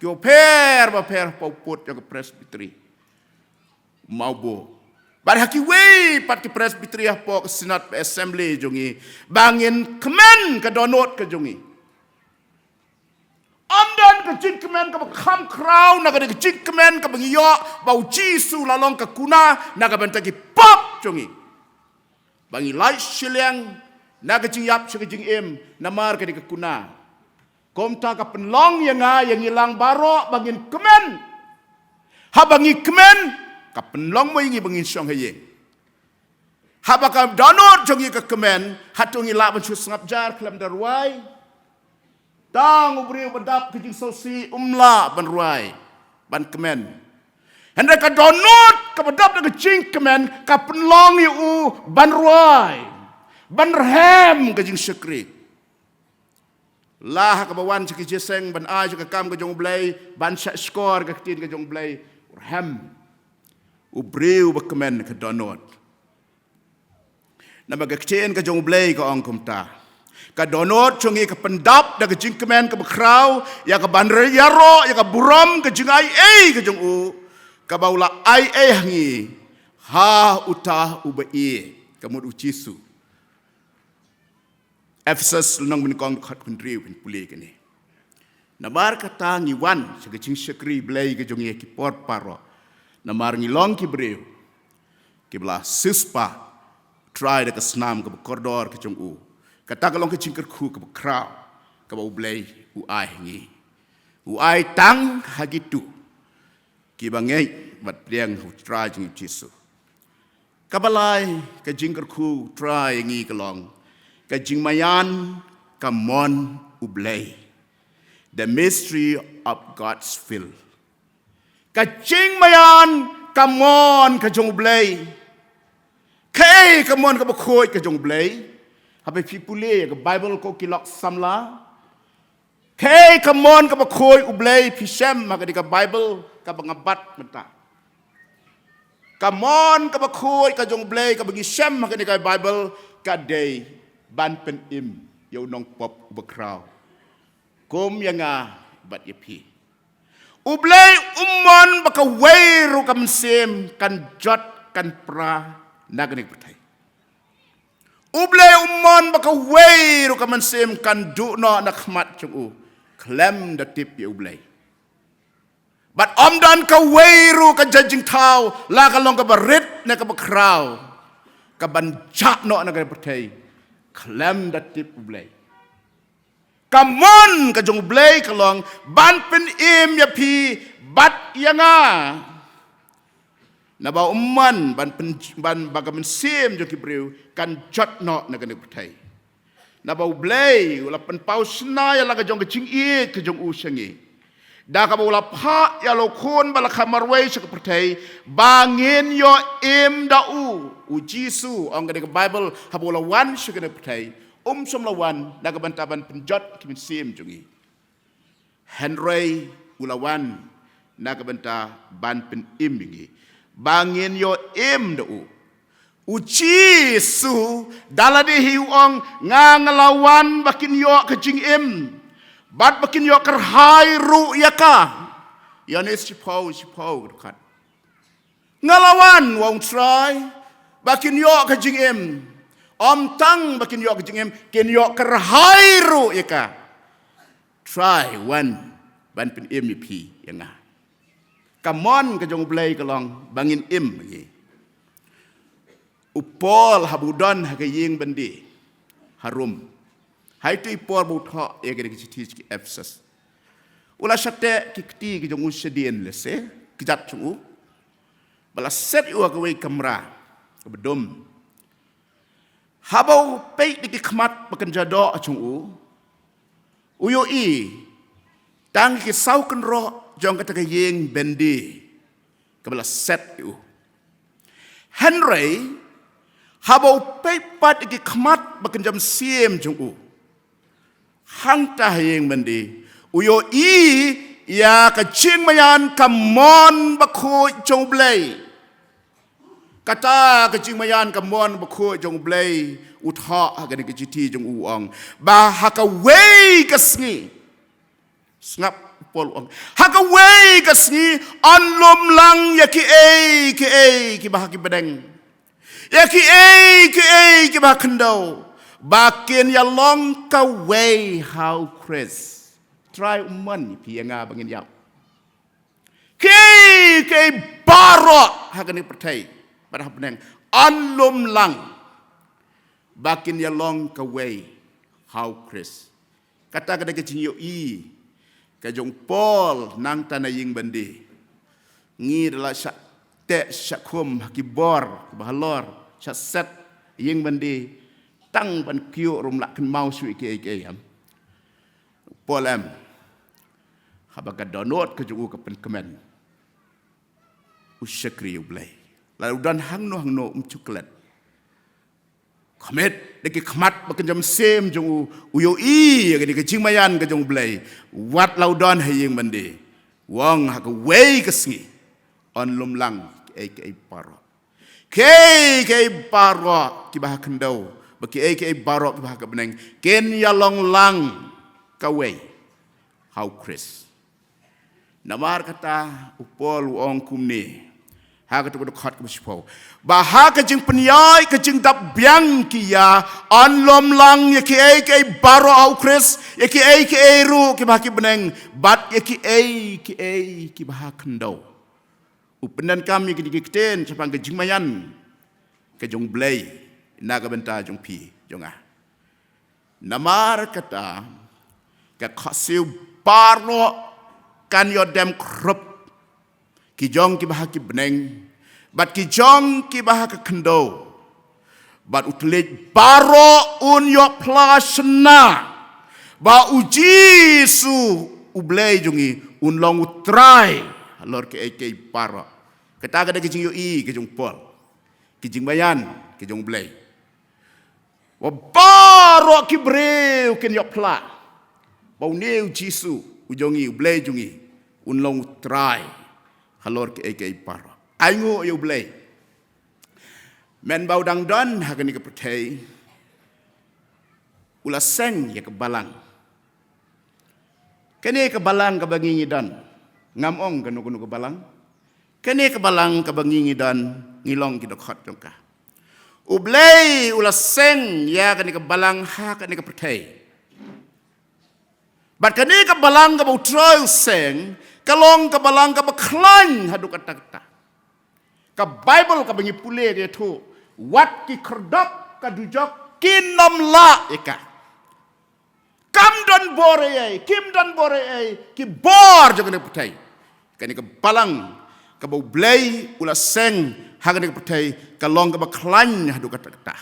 kiba pher bapher, hapoh pud jong ka Presbytery Mawbor, bad ha kiwei pat ki Presbytery hapoh ka Synod bad Assembly jong ngi, ba ngin kmen ka dohnud ka jong ngi. Ym don ka jingkmen kaba kham khraw na kane ka jingkmen kaba ngi ïoh ba U Jisu u la long ka kuna na ka bynta ki pop jong ngi, ba ngi lait shiliang na ka jingïap sha ka jingim namar kane ka kuna. Kumta ka pynlong ïa nga, ïa ngi lang baroh ba ngin kmen. Haba ngi kmen, ka pynlong mo ïa ngi ba ngin shong ha ïing. Haba ka dohnud jong ngi ka kmen, hato ngi lah ban shu sngap jar khlem da rwai? Tang u briew ba dap ka jingsngewsih um lah ban rwai, ban kmen. Hynrei ka dohnud kaba dap da ka jingkmen ka pynlong ïa u ban rwai, ban rhem ka jingshakri. La ha kaba wan sha ki jingïaseng ban ai sha ka kam ka jong U Blei, ban shahshkor ka ktien ka jong U Blei, u rhem. U briew ba kmen ka dohnud. Namar ka ktien ka jong U Blei ka ong kumta: ka dohnud jong ngi ka pyndap da ka jingkmen kaba khraw ïa ka ban ïaroh ïa ka burom ka jingaiei ka jong u, kaba u la aiei ha ngi ha uta uba ïeit, ka mut U Jisu. Ephesus lynnong ba nyngkong, dkhot khyndai, phin pule kane. Namar kata ngi wan sha ka jingshakri Blei ka jong ngi ha ki por baroh, namar ngi long ki briew kiba la siewspah Trai da ka snam kaba kordor ka jong u. Kata ka long ka jingkyrkhu kaba khraw kaba U Blei u ai ha ngi. U ai tang ha kito kiba ngeit bad pdiang ha U Trai jong ngi U Jisu. Kaba lai, ka jingkyrkhu Trai ïa ngi ka long ka jingmaïan ka mon U Blei. The mystery of God's will. Ka jingmaïan ka mon ka jong U Blei. Kaei ka mon kaba khuid ka jong U Blei? Haba phi pule ïa ka Baibl ko ki lok samla, kaei ka mon kaba khuid U Blei, phi shem ha kane ka Baibl kaba nga bat mynta? Ka mon kaba khuid ka jong U Blei kaba ngi shem ha kane ka Baibl ka dei ban pynim ïa u nongpop uba khraw, kum ïa nga bad ïa phi. U Blei um mon ba kawei ruh ka mynsiem kan jot kan pra na kane ka pyrthei. U Blei um mon ba kawei ruh ka mynsiem kan duh noh na khmat jong u khlem da tip ïa U Blei. Bad ym don kawei ruh ka jingthaw, la ka long kaba rit ne kaba khraw, ka ban jah noh na kane ka pyrthei khlem da tip U Blei. Ka mon ka jong U Blei ka long ban pynim ïa phi bad ïa nga. Naba um mon ban pyn-, ban ba ka mynsiem jong ki briew kan jot noh na kane ka pyrthei. Naba U Blei u la pynpaw shynna ïa la ka jong ka jingïeit ka jong u sha ngi, da kaba u la phah ïa la u Khun ba la kha marwei sha ka pyrthei, ba ngin ïoh im da u. U Jisu, ong kane ka Baibl, haba u la wan sha kane ka pyrthei, um shym la wan na ka bynta ban pynjot ki mynsiem jong ngi, hynrei u la wan na ka bynta ban pynim ïa ngi, ba ngin ïoh im da u. U Jisu da lade hi u ong, nga nga la wan ba kin ïoh ka jingim, bad ba kin ïoh kyrhai ruh ïa ka. Ïoannis shiphew, shiphew ka dkhot. Nga la wan, u ong Trai, ba kin ïoh ka jingim. Ym tang ba kin ïoh ka jingim, kin ïoh kyrhai ruh ïa ka. Trai, wan ban pynim ïa phi, ïa nga. Ka mon ka jong U Blei ka long ba ngin im ïa. U Paul haba u don ha ka ïing byndi ha Rom, ha itu i por ba u thoh ïa kane ka shithi sha ki Ephesus, u la shah teh ki kti ki jong u shadien lehse, ki jait jong u, ba la set ïa u ha kawei ka kamra kaba dum. Haba u peit da ki khmat ba kynja doh jong u, u ïohi tang ki saw kynroh jong kata ka ïing byndi kaba la set ïa u. Hynrei haba u peit pat da ki khmat ba kynja mynsiem jong u, hangta ha ïing byndi, u ïohi ïa ka jingmaïan ka mon bakhuid jong U Blei. Kata ka jingmaïan ka mon bakhuid jong U Blei, u thoh ha kane ka shithi jong u, u ong ba ha kawei ka sngi, sngap, u Paul u ong, ha kawei ka sngi yn lum lang ïa kiei kiei kiba ha ki bneng, ïa kiei kiei kiba ha khyndew, ba kin ïalong kawei ha U Khrist. Trai u mon ïa phi ïa nga ba ngin ïap. Kiei kiei baroh ha kane ka pyrthei bad ha bneng yn lum lang ba kin ïalong kawei ha U Khrist. Kata ka dei ka jingïohi ka jong u Paul nangta na ïing byndi. Ngi da la shah teh shah khum ha ki bor kiba halor, shah set ïing byndi, tang ban kiew ruh ym lah kynmaw shuh ïa kiei kiei, em. U Paul, em, haba ka dohnud ka jong u ka pynkmen, u shakri U Blei. Lada u don hangno hangno um shu klet. Khmih da ki khmat ba kynja mynsiem jong u, u ïohi ïa kane ka jingmaïan ka jong U Blei. Wat la u don ha ïing byndi, u ong ha kawei ka sngi yn lum lang kiei kiei baroh. Kiei kiei baroh kiba ha khyndew bad kiei kiei baroh kiba ha ka bneng kin ïalong lang kawei ha U Khrist. Namar kata u Paul u ong kumne ha katu ka dkhot kaba shiphew, ba ha ka jingpynïaid ka jingdap biang ki ïa, yn lum lang ïa kiei kiei baroh ha U Khrist, ïa kiei kiei ruh kiba ha ki bneng bad ïa kiei kiei kiba ha khyndew. U pyndonkam ïa kine ki ktien shaphang ka jingmaïan ka jong U Blei na ka bynta jong phi jong nga. Namar kata ka khohsiew baroh kan ïoh dem khrup, ki jong kiba ha ki bneng bad ki jong kiba ha ka khyndew. Bad u thylliej baroh un ïoh phla shynna ba U Jisu U Blei jong ngi un long U Trai halor kiei kiei baroh. Kata ka dei ka jingïohi ka jong u Paul, ka jingmaïan ka jong U Blei. Ba baroh ki briew kin ïoh phla ba une U Jisu u jong ngi, U Blei jong ngi, un long U Trai halor kiei kiei baroh. Ainguh ïa U Blei, mynba u dang don ha kane ka pyrthei u la seng ïa ka balang. Kane ka balang kaba ngi ngi don, ngam ong kano kano ka balang. Kane ka balang kaba ngi ngi don, ngi long ki dkhot jong ka. U Blei u la seng ïa kane ka balang ha kane ka pyrthei. Bad kane ka balang kaba U Trai u seng ka long ka balang kaba khlaiñ haduh katta katta. Ka Baibl kaba ngi pule ka ïathuh, wat ki khyrdop ka dujok kin ym lah ïa ka. Kam don bor ei ei, kim don bor ei ei ki bor jong kane ka pyrthei. Kane ka balang kaba U Blei u la seng ha kane ka pyrthei ka long kaba khlaiñ haduh katta katta.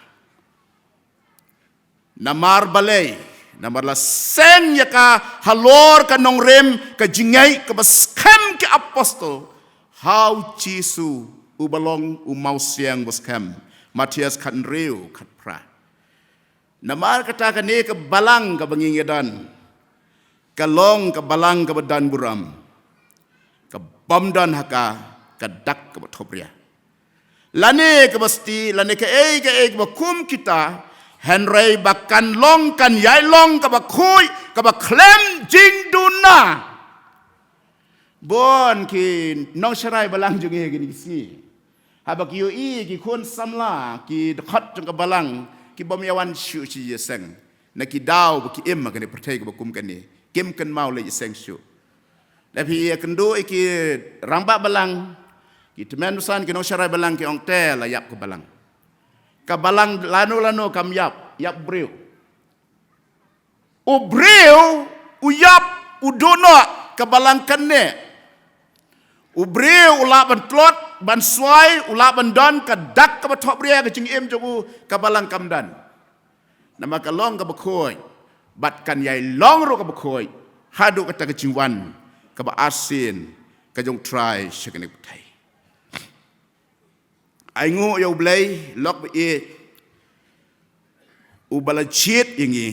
Namar balei? Namar la seng ïa ka halor ka nongrim ka jingngeit kaba skhem ki apostol ha U Jisu uba long u mawsiang ba skhem. Mathaios khathynriew, khatphra. Namar kata kane ka balang kaba ngi ngi don ka long ka balang kaba don burom, ka bym don ha ka ka dak kaba thopria. Lane kaba sdih, lane kaei kaei kaba kum kita, hynrei ba kan long, kan ïai long kaba khuid, kaba khlem jingduna. Bun ki nongsharai balang jong ngi ha kine ki sngi, haba ki ïohi ki khun samla, ki dkhot jong ka balang, ki bym ïa wan shuh sha ïaseng. Na ki daw ba ki im ha kane ka pyrthei kaba kum kane, kim kynmaw leit ïaseng shuh. Lada phi ïakynduh ïa ki rangbah balang, ki tymmen basan, ki nongsharai balang, ki ong te la ïap ka balang. Ka balang lano lano kam ïap, ïap briew. U briew u ïap, u duh noh, ka balang kan neh. U briew u lah ban tlot, ban swai, u lah ban don ka dak kaba thohbria ha ka jingim jong u, ka balang kam don. Namar ka long kaba khuid, bad kan ïai long ruh kaba khuid haduh kata ka jingwan kaba arsien ka jong U Trai sha kane ka pyrthei. Ai nguh ïa U Blei, lok ba ïeit, uba la jied ïa ngi,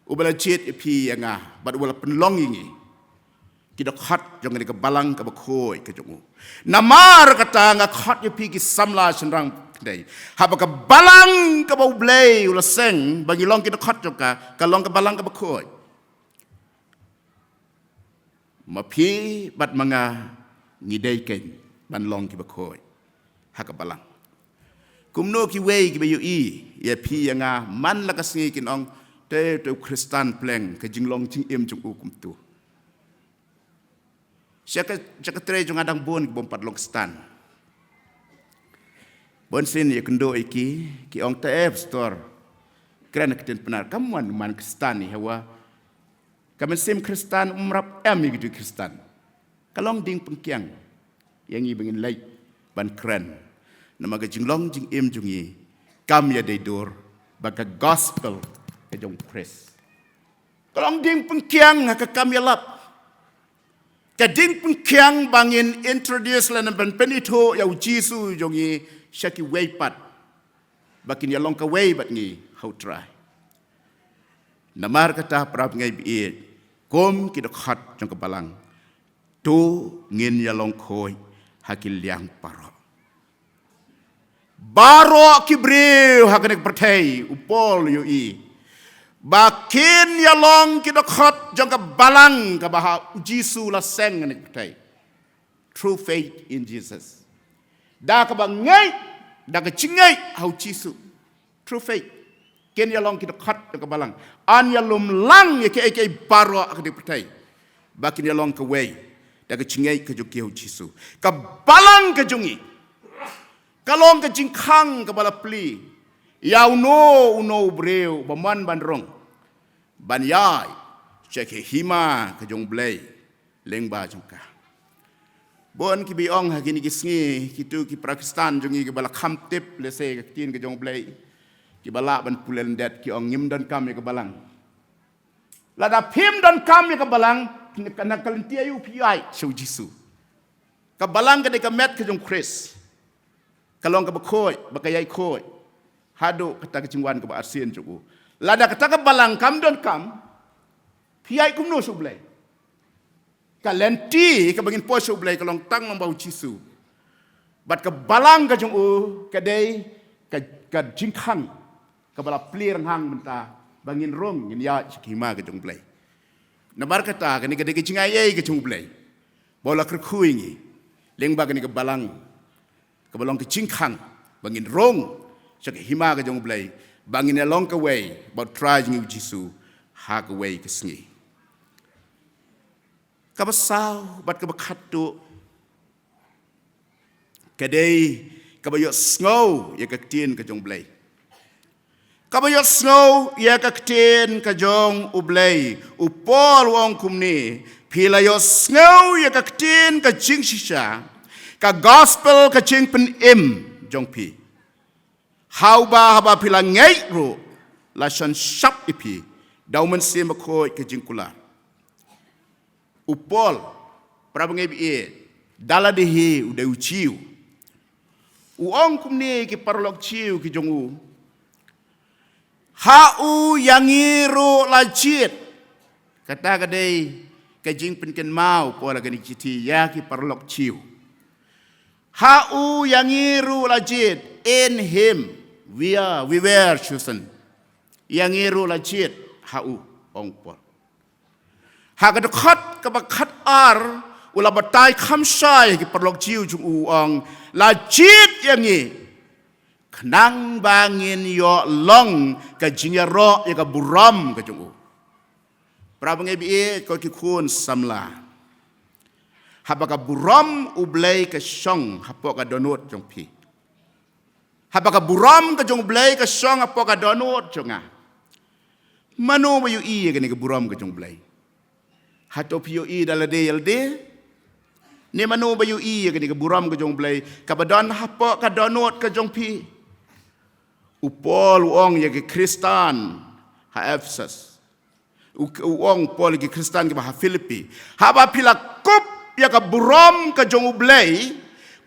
uba la jied ïa phi ïa nga, bad uba la pynlong ïa ngi ki dkhot jong kane ka balang kaba khuid ka jong u. Namar kata nga khot ïa phi ki samla shynrang kynthei, haba ka balang kaba U Blei u la seng ba ngi long ki dkhot jong ka, ka long ka balang kaba khuid. Ma phi bad ma nga ngi dei keiñ ban long kiba khuid ha ka balang. Kumno kiwei kiba ïohi ïa phi ïa nga man la ka sngi kin ong, te, te u Khristan pleng, ka jinglong jingim jong u kumto. Sha ka, sha ka trei jong nga dang bun ki bym pat long Khristan. Bun sien ïakynduh ïa ki, ki ong te, eh, Pastor, kren ka ktien Pnar, kam wan man Khristan ïa hawa ka mynsiem Khristan um rap em ïa ki tu Khristan. Ka long ding pynkiang ïa ngi ba ngin leit ban kren. Namar ka jinglong jingim jong ngi kam ïadei dur bad ka gospel ka jong Khrist. Ka long ding pynkiang ha ka kam ïalap. Ka ding pynkiang ba ngin introduce lane ban pynithuh ïa U Jisu jong ngi sha kiwei pat, ba kin ïalong kawei bad ngi ha U Trai. Namar kata, para bangeit ba ïeit, kum ki dkhot jong ka balang, to ngin ïalong khuid ha ki liang baroh. Baroh ki briew ha kane ka pyrthei, u Paul u ïohi ba kin ïalong ki dkhot jong ka balang kaba ha U Jisu la seng ha kane ka pyrthei. True faith in Jesus. Da kaba ngeit, da ka jingngeit ha U Jisu. True faith. Kin ïalong ki dkhot jong ka balang. Yn ïalum lang ïa kiei kiei baroh ha kane ka pyrthei, ba kin ïalong kawei da ka jingngeit ka jong ki ha U Jisu. Ka balang ka jong ngi ka long ka jingkhang kaba la plie ïa uno uno u briew ba mon ban rung, ban ïaid sha ka hima ka jong U Blei lyngba jong ka. Bun kiba ong ha kine ki sngi, kitu ki para Khristan jong ngi kiba la kham tip lehse ka ktien ka jong U Blei, kiba lah ban pule lyndet, ki ong, ngim donkam ïa ka balang. Lada phim donkam ïa ka balang, na ka lynti aïu phi ïaid sha U Jisu? Ka balang ka dei ka met ka jong Khrist. Ka long kaba khuid, ba ka ïai khuid haduh kata ka jingwan kaba arsien jong u. Lada kata ka balang kam donkam, phi ïaid kumno sha U Blei? Ka lynti kaba ngin poi sha U Blei ka long tang lyngba U Jisu. Bad ka balang ka jong u ka dei ka, ka jingkhang kaba la plie rynghang mynta, ba ngin rung, ngin ïaid sha ka hima ka jong U Blei. Namar kata, kane ka dei ka jingai ei ka jong U Blei ba u la kyrkhu ïa ngi lyngba kane ka balang kaba long ka jingkhang, ba ngin rung sha ka hima ka jong U Blei, ba ngin ïalong kawei bad U Trai jong ngi U Jisu ha kawei ka sngi. Kaba saw bad kaba khatduh ka dei kaba ïohsngew ïa ka ktien ka jong U Blei. Kaba ïohsngew ïa ka ktien ka jong U Blei. U Paul u ong kumne, phi la ïohsngew ïa ka ktien ka jingshisha, ka gospel ka jingpynim jong phi, ha uba haba phi la ngeit ruh la shon shap ïa phi da U Mynsiem Bakhuid ka jingkular. U Paul, para bangeit ba ïeit, da lade hi u dei u Jiw, u ong kumne ïa ki paralok Jiw ki jong u, ha u ïa ngi ruh la jied. Kata ka dei ka jingpynkynmaw u Paul ha kane ka shithi ïa ki paralok Jiw. Ha u ïa ngi ruh la jied, in him we are, we were chosen. Ïa ngi ruh la jied ha u, ong Paul. Ha ka dkhot kaba khatar u la batai kham shai ki paralok Jiw jong u, ong, la jied ïa ngi khnang ba ngin ïoh long ka jingïaroh ïa ka burom ka jong u. Para bangeit ba ïeit, ko ki khun samla, haba ka burom U Blei ka shong hapoh ka dohnud jong phi, haba ka burom ka jong U Blei ka shong hapoh ka dohnud jong nga, mano ba ïohi ïa kane ka burom ka jong U Blei? Hato phi ïohi da lade ïa lade? Ne mano ba ïohi ïa kane ka burom ka jong U Blei kaba don hapoh ka dohnud ka jong phi? U Paul u ong ïa ki Khristan ha Ephesus. U, u ong Paul ïa ki Khristan kiba ha Philippi, haba phi la kup ïa ka burom ka jong U Blei,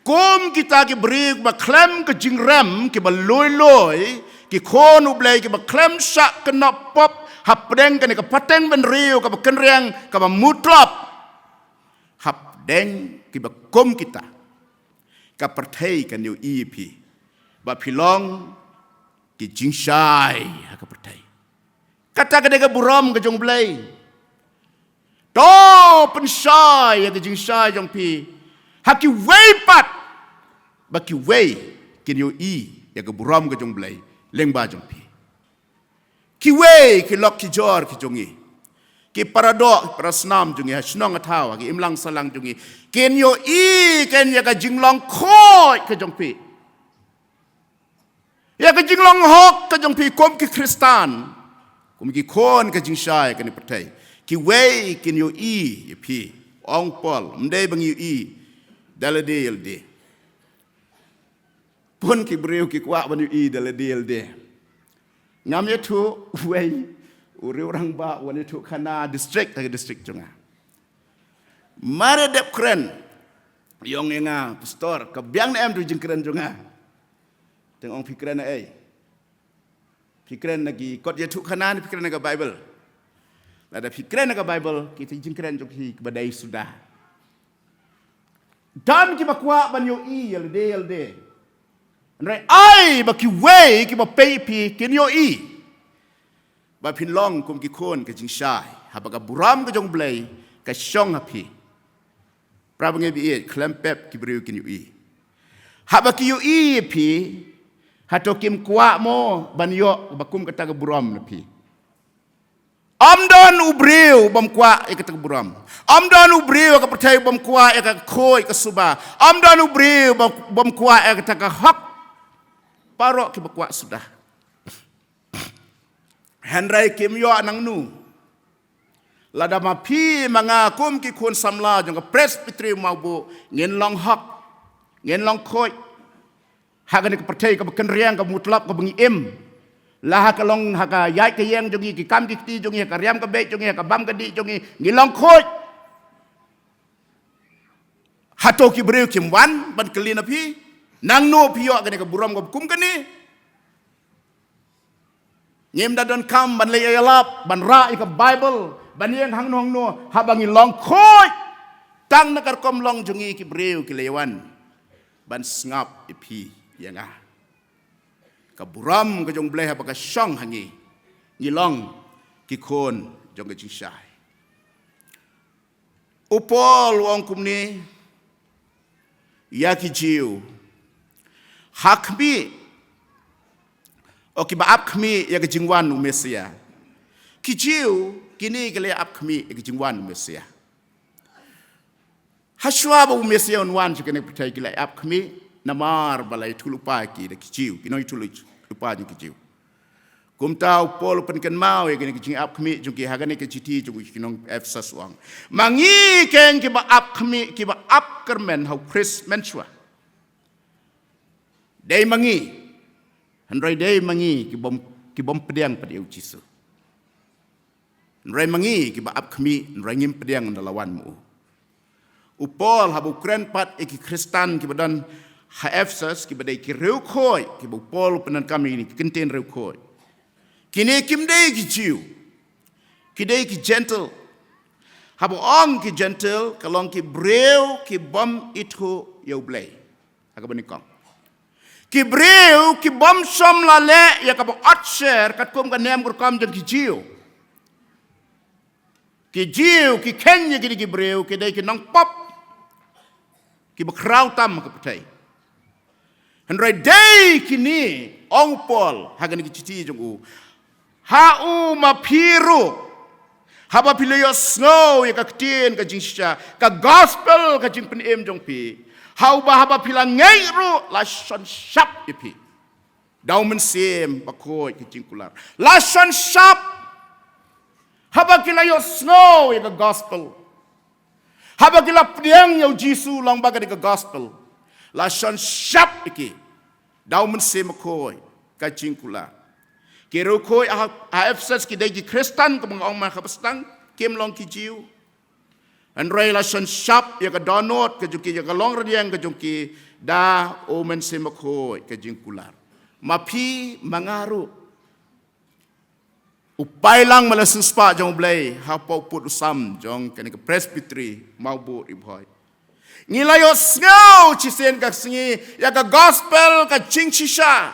kum kita ki briew ba khlem ka jingrem, kiba lui lui, ki khun U Blei kiba khlem shah kynnoh pop hapdeng kane ka pateng bynriew kaba kynriang kaba mutlop. Hapdeng kiba kum kita, ka pyrthei kan ïohi ïa phi ba phi long ki jingshai ha ka pyrthei. Kata ka dei ka burom ka jong U Blei. To pynshai ïa ka jingshai jong phi ha kiwei pat, ba kiwei kin ïohi ïa ka burom ka jong U Blei lyngba jong phi. Kiwei ki lok ki jor ki jong ngi, ki para doh, ki para snam jong ngi ha shnong ha thaw, ha ki imlang sahlang jong ngi, kin ïohi ken ïa ka jinglong khuid ka jong phi, ïa ka jinglong hok ka jong phi kum ki Khristan, kum ki khun ka jingshai kane pyrthei. Kiwei kin ïohi ïa phi, ong Paul, ym dei ba ngi ïohi da lade ïa lade. Bun ki briew ki kwah ban ïohi da lade ïa lade. Ngam ïathuh uwei u riew rangbah u wan ïathuh khana district ha ka district jong nga. Mar ïa dep kren, u ong ïa nga, pastor, ka biang ne em tu jingkren jong nga? Te nga ong, phi kren na ei? Phi kren na ki kot ïathuh khana ne phi kren na ka Baibl? Lada phi kren na ka Baibl, kita ki jingkren jong phi kiba dei suda. Don kiba kwah ban ïohi ïa lade ïa lade. Hynrei ai ba kiwei kiba peit ïa phi kin ïohi ba phin long kum ki khun ka jingshai, haba ka burom ka jong U Blei ka shong ha phi. Para bangeit ba ïeit, khlem pep ki briew kin ïohi. Haba ki ïohi ïa phi, hato kim kwah mo ban ïoh ba kum kata ka burom na phi? Ym don u briew bym kwah ïa kata ka burom. Ym don u briew ha ka pyrthei bym kwah ïa ka khuid ka suba. Ym don u briew bym, bym kwah ïa kata ka hok. Baroh kiba kwah suda. Hynrei kim ïoh nangno lada ma phi ma nga kum ki khun samla jong ka Presbytery Mawbuh ngin long hok, ngin long khuid ha kane ka pyrthei kaba kynriang, kaba mutlop, kaba ngi im. La ha ka long, ha ka ïaid ka ïeng jong ngi, ki kam ki kti jong ngi, ha ka riam ka beit jong ngi, ha ka bam ka dih jong ngi, ngi long khuid. Hato ki briew kim wan ban kylli na phi, nangno phi ïoh kane ka burom kaba kum kane? Ngim da donkam ban leit ïalap, ban rah ïa ka Baibl, ban ïeng hangno hangno, haba ngi long khuid. Tang na ka rukom long jong ngi ki briew ki la ïa wan ban sngap ïa phi ïa nga. Ka burom ka jong U Blei haba ka shong ha ngi, ngi long ki khun jong ka jingshai. U Paul u ong kumne ïa ki Jiw ha khmih, o, kiba ap khmih ïa ka jingwan u Messiah. Ki Jiw kine ki la ap khmih ïa ka jingwan u Messiah. Hashwa ba u Messiah un wan sha kane ka pyrthei ki la ap khmih namar ba la ïathuhlypa ïa ki da ki Jiw, ki nongïathuhlypa jong ki Jiw. Kumta u Paul u pynkynmaw ïa kane ka jingap khmih jong ki ha kane ka shithi jong ki nong Ephesus, u ong, ma ngi keiñ kiba ap khmih, kiba ap kyrmen ha u Khrist mynshuwa. Dei ma ngi, hynrei dei ma ngi ki bym, ki bym pdiang pat ïa u Jisu. Hynrei ma ngi kiba ap khmih, hynrei ngim pdiang ynda la wan ma u. U Paul haba u kren pat ïa ki Khristan kiba don ha Ephesus, kiba dei ki riewkhuid, kiba u Paul u pyndonkam ïa kine ki kyntien riewkhuid. Kine kim dei ki Jiw, ki dei ki Jentil. Haba ong ki Jentil, ka long ki briew ki bym ithuh ïa u Blei. Ha kaba nyngkong, ki briew ki bym shym la leh ïa kaba ot sher katkum ka niam ka rukom jong ki Jiw. Ki Jiw ki khein ïa kine ki briew ki dei ki nongpop, kiba khraw tam ha ka pyrthei. Hynrei dei kine, ong u Paul ha kane ka shithi jong u, ha u ma phi ruh, haba phi la ïohsngew ïa ka ktien ka jingshisha, ka gospel ka jingpynim jong phi, ha uba haba phi la ngeit ruh la shon shap ïa phi da u Mynsiem Bakhuid ka jingkular. La shon shap haba ki la ïohsngew ïa ka gospel. Haba ki la pdiang ïa u Jisu lyngba kane ka gospel, la shon shap ïa ki da u Mynsiem Bakhuid ka jingkular. Ki riewkhuid ha, ha Ephesus ki dei ki Khristan, kumba nga ong mynta ha kaba sdang, kim long ki Jiw. Hynrei la shon shap ïa ka dohnud ka jong ki, ïa ka long rynïeng ka jong ki da u Mynsiem Bakhuid ka jingkular. Ma phi ma nga ruh, u paidlang ba la siewspah jong U Blei, hapoh u pud u sam jong kane ka Presbytery Mawbud Ri Bhoi, ngi la ïohsngew shisien ka sngi ïa ka gospel ka jingshisha,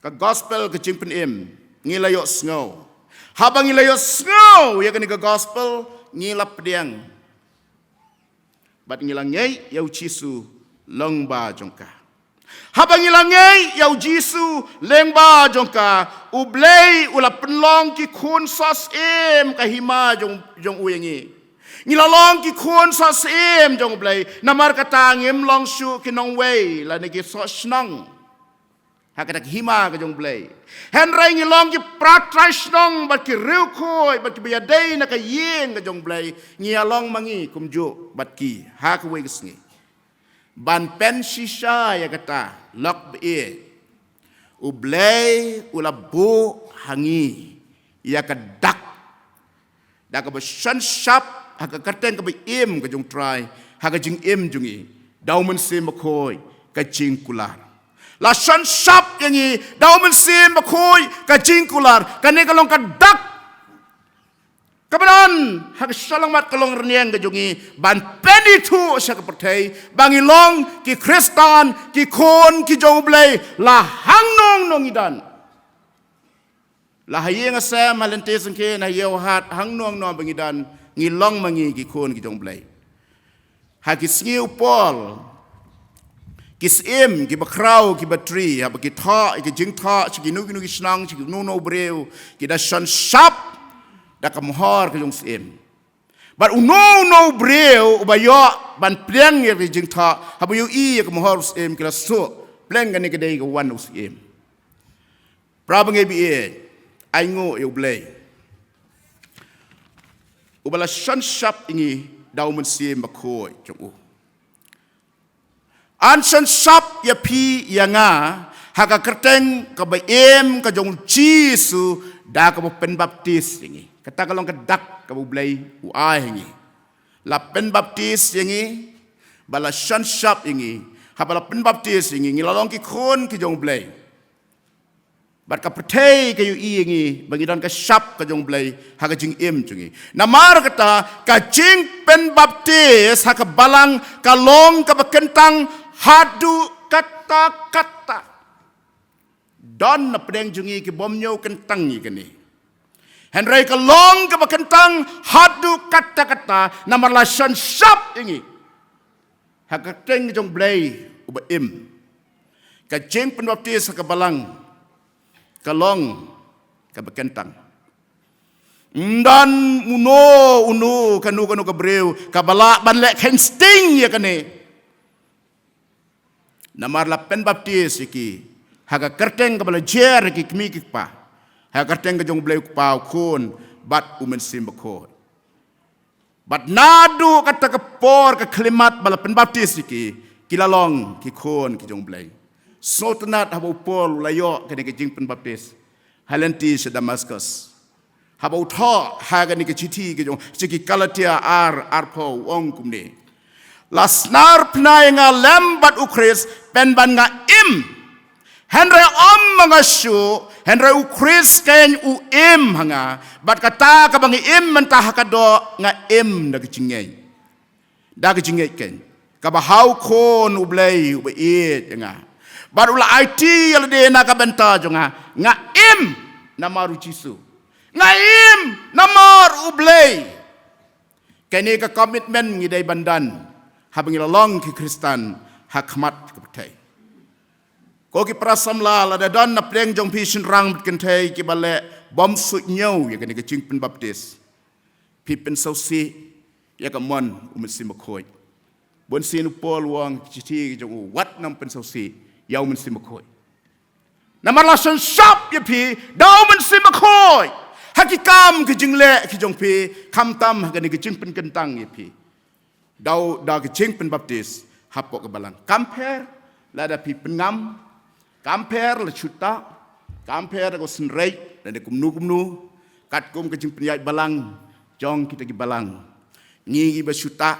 ka gospel ka jingpynim. Ngi la ïohsngew. Haba ngi la ïohsngew ïa kane ka gospel, ngi la pdiang bad ngi la ngeit ïa u Jisu lyngba jong ka. Haba ngi la ngeit ïa u Jisu lyngba jong ka, U Blei u la pynlong ki khun sah syiem ka hima jong, jong u ïa ngi. Ngi la long ki khun sah syiem jong U Blei, namar kata ngim long shuh ki nongwei lane ki soh shnong ha kata ka hima ka jong U Blei. Hynrei ngi long ki para trai shnong bad ki riewkhuid bad kiba ïadei na ka ïing ka jong U Blei. Ngi ïalong ma ngi kumjuh bad ki ha kawei ka sngi. Ban pynshisha ïa kata, lok ba-ïeit, U Blei u la buh ha ngi ïa ka dak da kaba shon shap ha ka kyrteng kaba im ka jong U Trai ha ka jingim jong ngi da u Mynsiem Bakhuid ka jingkular. La shon shap ïa ngi da u Mynsiem Bakhuid ka jingkular. Kane ka long ka dak kaba don ha ka shyllangmat ka long rynïeng ka jong ngi ban pynithuh sha ka pyrthei ba ngi long ki Khristan, ki khun ki jong U Blei, la hangno hangno ngi don. La ha ïing ha sem, ha lynti syngkien, ha ïew ha hat, hangno hangno ba ngi don, ngi long ma ngi ki khun ki jong U Blei. Ha ki sngi u Paul, ki syiem kiba khraw kiba tri, haba ki thoh ïa ki jingthoh sha kino kino ki shnong, sha kino kino u briew, ki da shon shap da ka mohor ka jong u syiem. Bad uno uno u briew uba ïoh ban pdiang ïa ki jingthoh, haba ïohi ïa ka mohor u syiem, ki la suk, pleng kane ka dei ka wan u syiem. Para bangeit ba-ïeit, ainguh ïa U Blei uba la shon shap ïa ngi da u Mynsiem Bakhuid jong u. Yn shon shap ïa phi ïa nga ha ka kyrteng kaba im ka jong u Jisu da kaba pynbaptis ïa ngi. Kata ka long ka dak kaba U Blei u ai ha ngi. La pynbaptis ïa ngi, ba la shon shap ïa ngi. Haba la pynbaptis ïa ngi, ngi la long ki khun ki jong U Blei. Bad ka pyrthei ka ïohi ïa ngi ba ngi don ka shap ka jong U Blei ha ka jingim jong ngi. Namar kata ka jingpynbaptis ha ka balang ka long kaba kyntang haduh katta katta. Don na pdeng jong ngi ki bym ñiew kyntang ïa kane. Hynrei ka long kaba kyntang haduh katta katta namar la shon shap ïa ngi ha ka kyrteng jong U Blei uba im. Ka jingpynbaptis ha ka balang ka long kaba kyntang. Ym don uno uno, kano kano ka briew kaba lah ban leh kheiñ sting ïa kane. Namar la pynbaptis ïa ki ha ka kyrteng kaba la jer ïa ki kmie ki kpa, ha ka kyrteng ka jong U Blei U Kpa, U Khun bad U Mynsiem Bakhuid. Bad naduh kata ka por ka khyllipmat ba la pynbaptis ïa ki, ki la long ki khun ki jong U Blei. Sngewtynnad haba u Paul u la ïoh kane ka jingpynbaptis ha lynti sha Damaskus. Haba u thoh ha kane ka shithi ka jong sha ki Galatia ar, arphew, u ong kumne: La snar pynai nga lem bad U Khrist pynban nga im. Hynrei ym ma nga shuh, hynrei U Khrist keiñ u im ha nga. Bad kata kaba nga im mynta ha ka doh nga im da ka jingngeit. Da ka jingngeit keiñ. Kaba ha u Khun u Blei uba ïeit ïa nga. Bad u la aiti ïa lade na ka bynta jong nga. Nga im namar u Jisu. Nga im namar u Blei. Kane ka commitment ngi dei ban don haba ngi la long ki Khristan ha khmat ka pyrthei. Ko ki para samla, lada don na pdeng jong phi shynrang bad kynthei kiba leh bym suidñiew ïa kane ka jingpynbaptis, phi pynsngewsih ïa ka mon u Mynsiem Bakhuid. Bun sien u Paul u ong ki shithi ki jong u, wat nang pynsngewsih ïa u Mynsiem Bakhuid. Namar la shon shop ïa phi da u Mynsiem Bakhuid ha ki kam ki jingleh ki jong phi, khamtam ha kane ka jingpynkyntang ïa phi da u, da ka jingpynbaptis hapoh ka balang. Kam pher lada phi pynngam, kam pher la shu tah, kam pher da ka synreit lada kumno kumno, katkum ka jingpynïaid balang jong kita ki balang. Ngi kiba shu tah,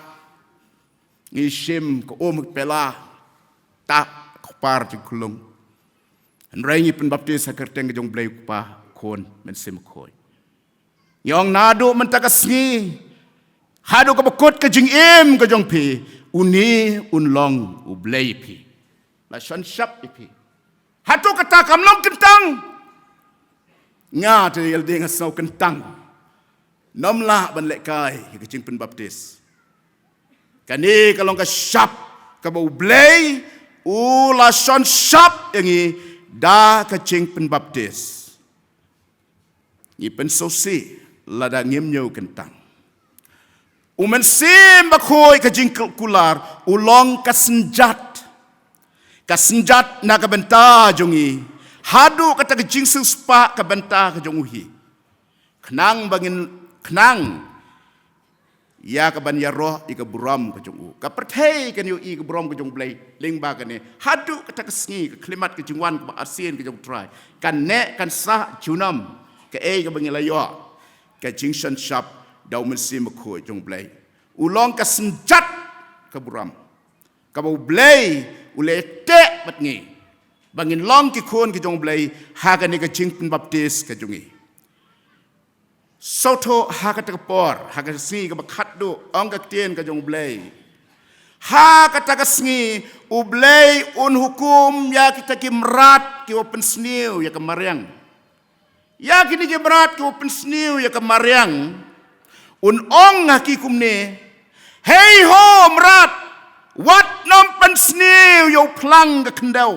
ngi shim ka um ha ka pela, tah ha ka kpar jong ka khunlung. Hynrei ngi pynbaptis ha ka kyrteng ka jong u Blei u Kpa, Khun, Mynsiem Bakhuid. Ngi ong naduh mynta ka sngi haduh kaba kut ka jingim ka jong phi, une un long u Blei ïa phi. La shon shop ïa phi. Hato kata kam long kyntang? Nga te ïa lade nga sngew kyntang. Ngam lah ban lehkai ïa ka jingpynbaptis. Kane ka long ka shop kaba u Blei u la shon shop ïa ngi da ka jingpynbaptis. Ngi pynsngewsih lada ngim ñiew kyntang. U Mynsiem Bakhuid, ka jingkular, u long ka synjat. Ka synjat na ka bynta jong ngi haduh kata ka jingsiewspah ka bynta ka jong u hi. Khnang ba ngin, khnang ïa kaban ïaroh ïa ka burom ka jong u. Ka pyrthei kan ïohi ïa ka burom ka jong u Blei lyngba kane. Haduh kata ka sngi, ka khyllipmat ka jingwan kaba arsien ka jong u Trai, kan neh kan sah junom kaei kaba ngi la ïoh, ka jingshon shop da u Mynsiem Bakhuid jong u Blei. U long ka synjat ka burom kaba u Blei u la teh bad ngi ba ngin long ki khun ki jong u Blei ha kane ka jingpynbaptis ka jong ngi. Sngewthuh ha kata ka por, ha ka sngi kaba khatduh, ong ka ktien ka jong u Blei, ha kata ka sngi u Blei un hukum ïa kita ki mrad kiba pynsniew ïa ka mariang. Ïa kine ki mrad kiba pynsniew ïa ka mariang, un ong ha ki kumne, hei ho mrad, wat nym pynsniew ïa u phlang ka khyndew,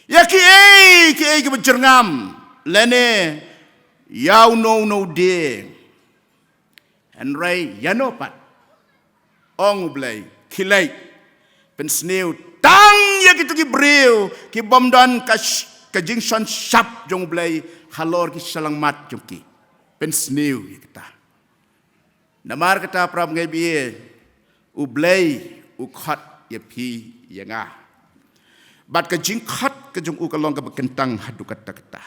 ïa kiei kiei kiba jyrngam, lane ïa uno uno u die. Hynrei ïano pat, ong u Blei, khie leit, pynsniew tang ïa kito ki briew ki bym don ka sh-, ka jingshon shop jong u Blei halor ki shyllangmat jong ki. Pynsniew ïa kita. Namar kata para bangeit ba ïeit, u Blei u khot ïa phi ïa nga. Bad ka jingkhot ka jong u ka long kaba kyntang haduh katta katta.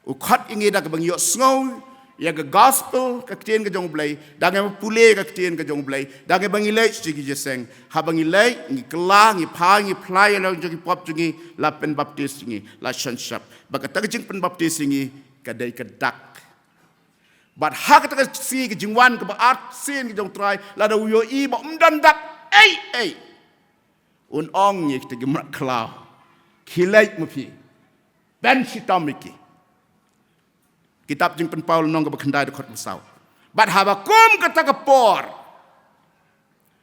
U khot ïa ngi da kaba ngi ïohsngew ïa ka gospel, ka ktien ka jong u Blei, da ngi ba pule ka ktien ka jong u Blei, da ngi ba ngi leit sha ki jingïaseng, haba ngi leit ngi kylla, ngi phai, ngi phla ïa la jong ki pop jong ngi, la pynbaptis ïa ngi, la shon shop. Bad kata ka jingpynbaptis ïa ngi ka dei ka dak. Bad ha kata ka sngi ka jingwan kaba arsien ka jong u Trai, lada u ïohi ba ym don dak ei ei, un ong ïa kita ki mrad khlaw, khie leit ma phi, pynshitom ïa ki. Kitab Jingpynpaw lynnong kaba khyndai dkhot kaba saw. Bad haba kum kata ka por,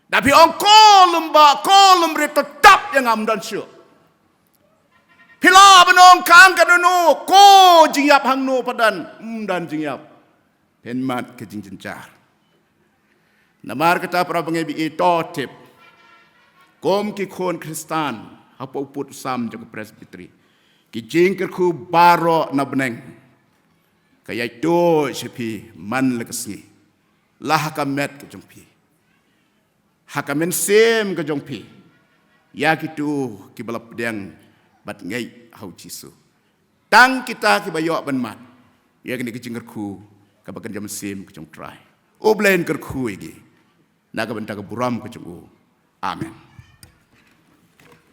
da phi ong ko lum ba, ko lum rit, to tap ïa nga, ym don shuh. Phi lah ban ong ka ang ka dono, ko jingïap hangno pat don, ym don jingïap. Phin mad ka jingjynjar. Namar kata para bangeit ba ïeit, to tip, kum ki khun Khristan hapoh u pud u sam jong ka Presbytery, ki jingkyrkhu baroh na bneng ka ïaid tuh sha phi man la ka sngi, la ha ka met ka jong phi, ha ka mynsiem ka jong phi, ïa kito kiba la pdiang bad ngeit ha u Jisu. Tang kita kiba ïoh ban mad ïa kane ka jingkyrkhu kaba kynja mynsiem ka jong u Trai. U Blei un kyrkhu ïa ngi na ka bynta ka burom ka jong u. Amen.